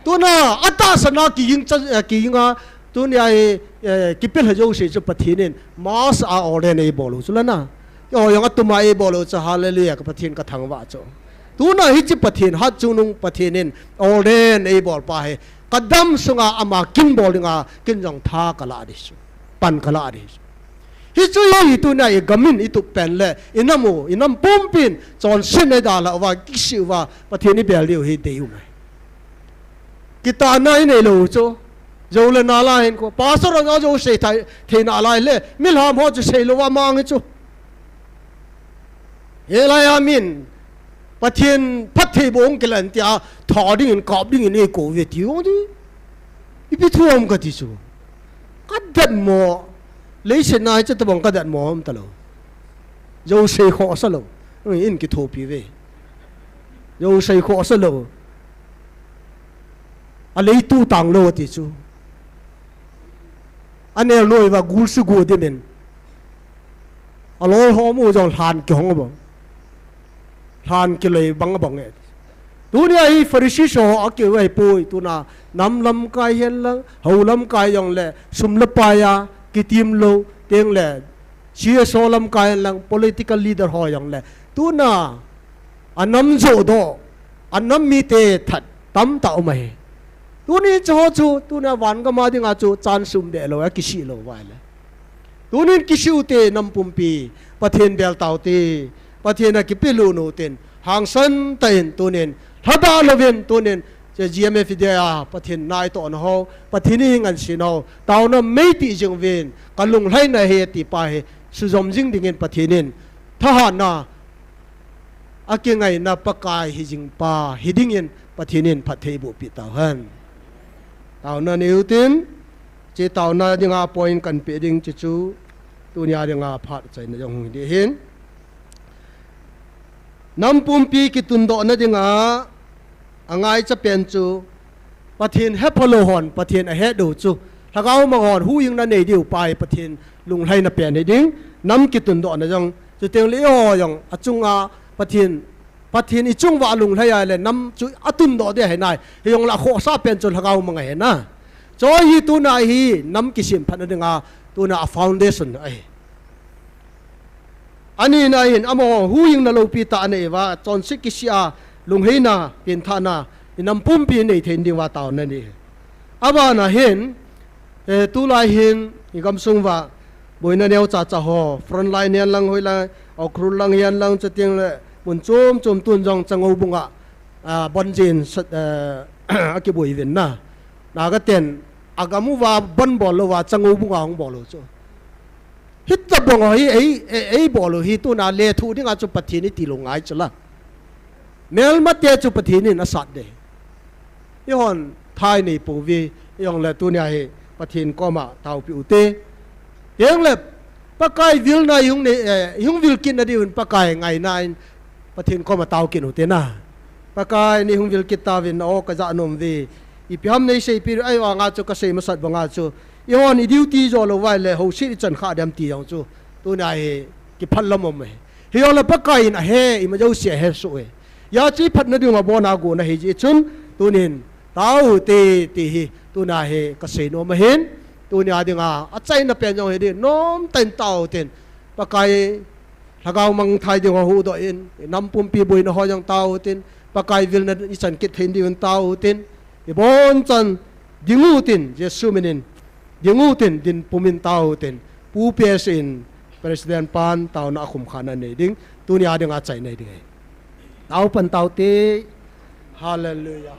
Tuna atahsan a kiging cha, eh, kiging a, tuni ahi, eh, kipel ha jouse chu Pathen in mass a ordain eibol u chu la na. Keiho jong atuma eibol u chu, hallelujah, ka Pathen ka thangvah chu. Tuna hiche Pathen, hatchungnung Pathen in ordain eibol pa hi, ka dam sunga ama kin bol dinga, kin jong tha ka lah ding chu. Pan ka lah ding chu. Hichu hi tunia i gam in i tup pen le, i nam u, i nam pumpin, chonset eidalhah uva, kisih uva, Pathen i bel diu hi dei um e. Kitahna i neilou chu. Jou le nal a hin ko. Pastor a jou sei thei, thei nalai le. Milham ho chu seilou va mang hi chu. Hilai a min. Pathen phattheiboh hung kilan tia. Tha dingin kap dingin eikou ve ti hung ti. Ipi thu ham kati chu. Ka datmo. Leiset na hiche tabang ka datmo ham talou. Jou sei khoh sa lou. In kithopi ve. Jou sei khoh sa lou. Alei tu tang lou ati chu. Anel loi va gul su gu dimin. Alol ho mu jong lhan kihong bang. Lhan kilei bang bang e. Tunia hi Pharisee ho akivai poi tuna nam lamkai hen lang, hou lamkai jong le, sum le pai a, kitim lou, teng le, C S O lamkai hen lang, political leader ho jong le. Tuna, anam joh doh, anam mite that tamtah um ahi. Tuni chu ho chu, tuni a van gam a dinga chu, chan sum de lo, a kisih lo vai le. Tunin kisih u te nam pumpi, Pathen bel tau te, Pathen a kipilu nu tin, hangsan ta in tunin, lhada lovin tunin, che G M F D A, Pathen nai to na ho, Pathen i ngan sin ho, tauna mei ti jing vin, ka lunglhaina he ti pa he, suzom jing dingin Pathen in, thahatna, a kingaina Pakai hi jing pa, hi dingin Pathen in phatthei boh pi tau hen. Tauna nei u tin, che tauna dinga point kan pe ding che chu, tunia dinga phat chaina jong hung hi ding hin. Nam pumpi kitundohna dinga, a ngaicha pen chu, Pathen hepha lo hon, Pathen a het u chu, lhagao mang hon, huhhingna nei diu pa hi Pathen lunglhaina pen hi ding, nam kitundohna jong, chuteng le i ho jong, a chunga Pathen, Pathen i chung uva lunglhai a le, nam chu a tundoh ding ahi nai, hi jong le a khohsah pen chu lhagao mang ahi na. Chu hi tuna hi, nam kisemphatna dinga, tuna a foundation ahi. Ani na hin amaho huhhingna lopi tah anei uva, chonset kisih a, lungheina, pengthahna, i nam pumpi nei thei ding uva tauna nei. Abana hin, eh, tulai hin, i gamsung uva, boina neocha cha ho, front line hihen lang, hoilang, Ukhrul lang hihen lang, chuteng le, mun chom chom tun jong Changoubung a, ah, bon jin, sat, eh, a kiboi uvin na. Naga ten, a gam uva bon bol lou uva, Changoubung a hung bol u chu. Hitabang hi, ei, ei, ei bol u hi tuna lethuh dinga chu Pathen i ti lou ngai chu la. Melmate chu Pathen in a sat de. I hon thai nei pouve, i hong le tunia hi Pathen koma taopi u te. Teng le Pakai vilna i hung nei, eh, i hung vil kitna diuvin Pakai ngaina in Pathen koma tao kit u te na. Pakai nei hung vil kit tauvin na o ka ja nom ve. Ipi ham nei seipi ai vanga chu ka sei masat banga chu. I hon i duty jo lou vai le ho si i chan kha dem ti jong chu. Tunia hi kiphat lam um e. Hi jong le Pakai in a he, i ma jo si a he su e. Ya chi phatna diu nga bona go na hi ji chun. Tunin, tao te, ti hi. Tuna hi ka sei nom ahin. Tunia dinga, a chaina pen jong hi di. Nom tain tao tin. Pakai Lhagao mang thai ding ho huhdoh in, i nam pumpi boina ho jong tao tin, Pakai vilna i chan kit thei diuvin tao tin, i bon chan ding u tin, Jesu minin, ding u tin, din pumin tao tin, Pu P S in, President pan taona a khum khan a nei ding, tunia dinga chai nei ding ahi. Tao pan tao te, Hallelujah.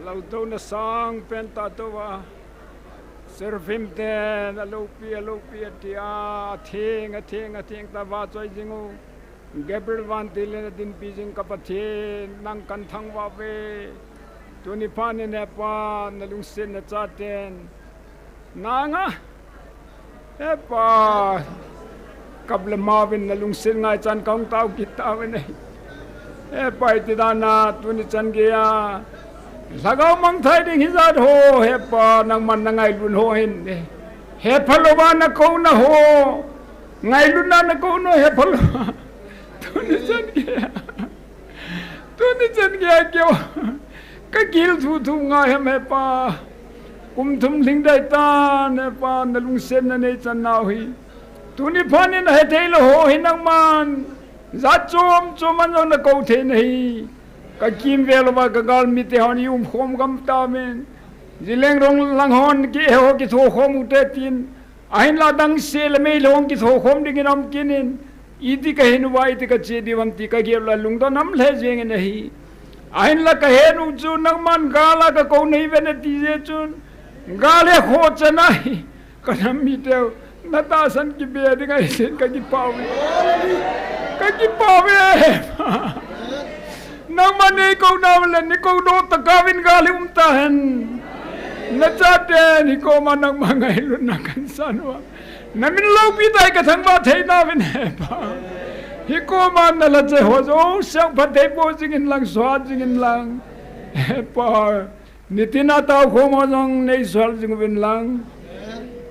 Laltouna sangpen tah touva, seraphim ten alopi, alopi atia, atheng, atheng, atheng tah a vachoi jing u. Gabriel vantil in adinpi jing ka Pathen, nang kathangvah uve. Tuni phat in Hepa, nalungsetna chaten nanga, Hepa, kap le mao vin nalungset ngai chan kahung tao kit tauvin ahi. Hepa, iti dan a tuni chan geiya lhagao mangthai ding hijat ho, Hepa, nangman nangailun ho hin, hepha louva nakouna ho, ngailutna nakouna ho, hepha louva. Tuni chan geiya, tuni chan geiya keiho kagil thuthu ngai ham, Hepa. Kum thum lhing dai tan, Hepa, nalungsetna neichan nau hi. Tuni phat in ahethei lou ho hi nangman jat chom chom a jong nakou thei nahi. Kakimvel uva kagalmite hon eiumkhom gam tauvin. Zeliangrong lang hon keiho kithokhom ute tin. Ahinla adang seh le meilhei hon kithokhom dingin aum kit in. Iti kahin uva, iti kache diu ham ti kagel uva lungdon ham lheh jengin ahi. Ahinla kahet u chu nangman gal a kakou nahiuve nati jeh chun, gal hi akhoh chan ahi. Kanam miteu, natahsan kibe ding ahi tin kakipah uve. Kakipah uve. Nangman neikou nau le neikou doh tah a vin gal hi um tahen. Nachaten hikoma nangma ngailutna kahin san uva, namin loupi tah a kathangvah thei nauvin, Hepa. Hikoma nalhacha ho jouse phatthei boh jingin lang, suhat jingin lang, Hepa, nitin a taokhom ho jong neisuhal jing uvin lang.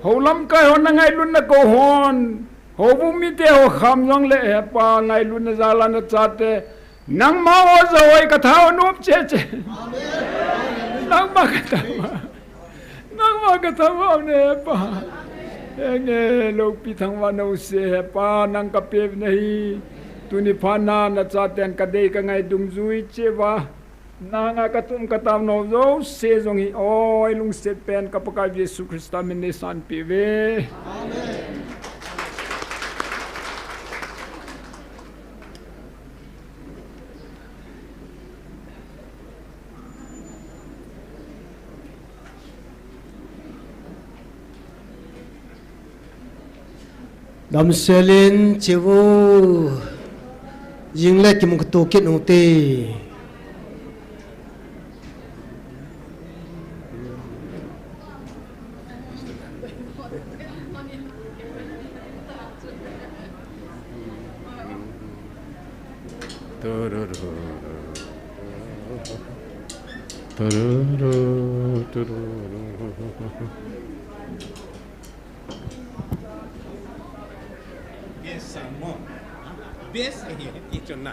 Hou lamkai hon nangailutna kou hon, houbung mite ho kham jongle, Hepa, ngailutna jal a nachate nangma oja hoi katha u nop cheh cheh. Nangma kathangvah, nangma kathangvah u ne, Hepa. Henge, loupi thangvahna u se, Hepa, nang kapeuvin ahi. Tuni phat a nachaten kadei kangai dungjui cheh uva, nanga katum katao nau jouse jong hi, oi, lungset pen ka Pakai Jesu Christa min in neisanpeh uve. Amen. Damsel in chiu. Jing le kimu katu kit nung te. Best mo. Best ahi, ti chun na.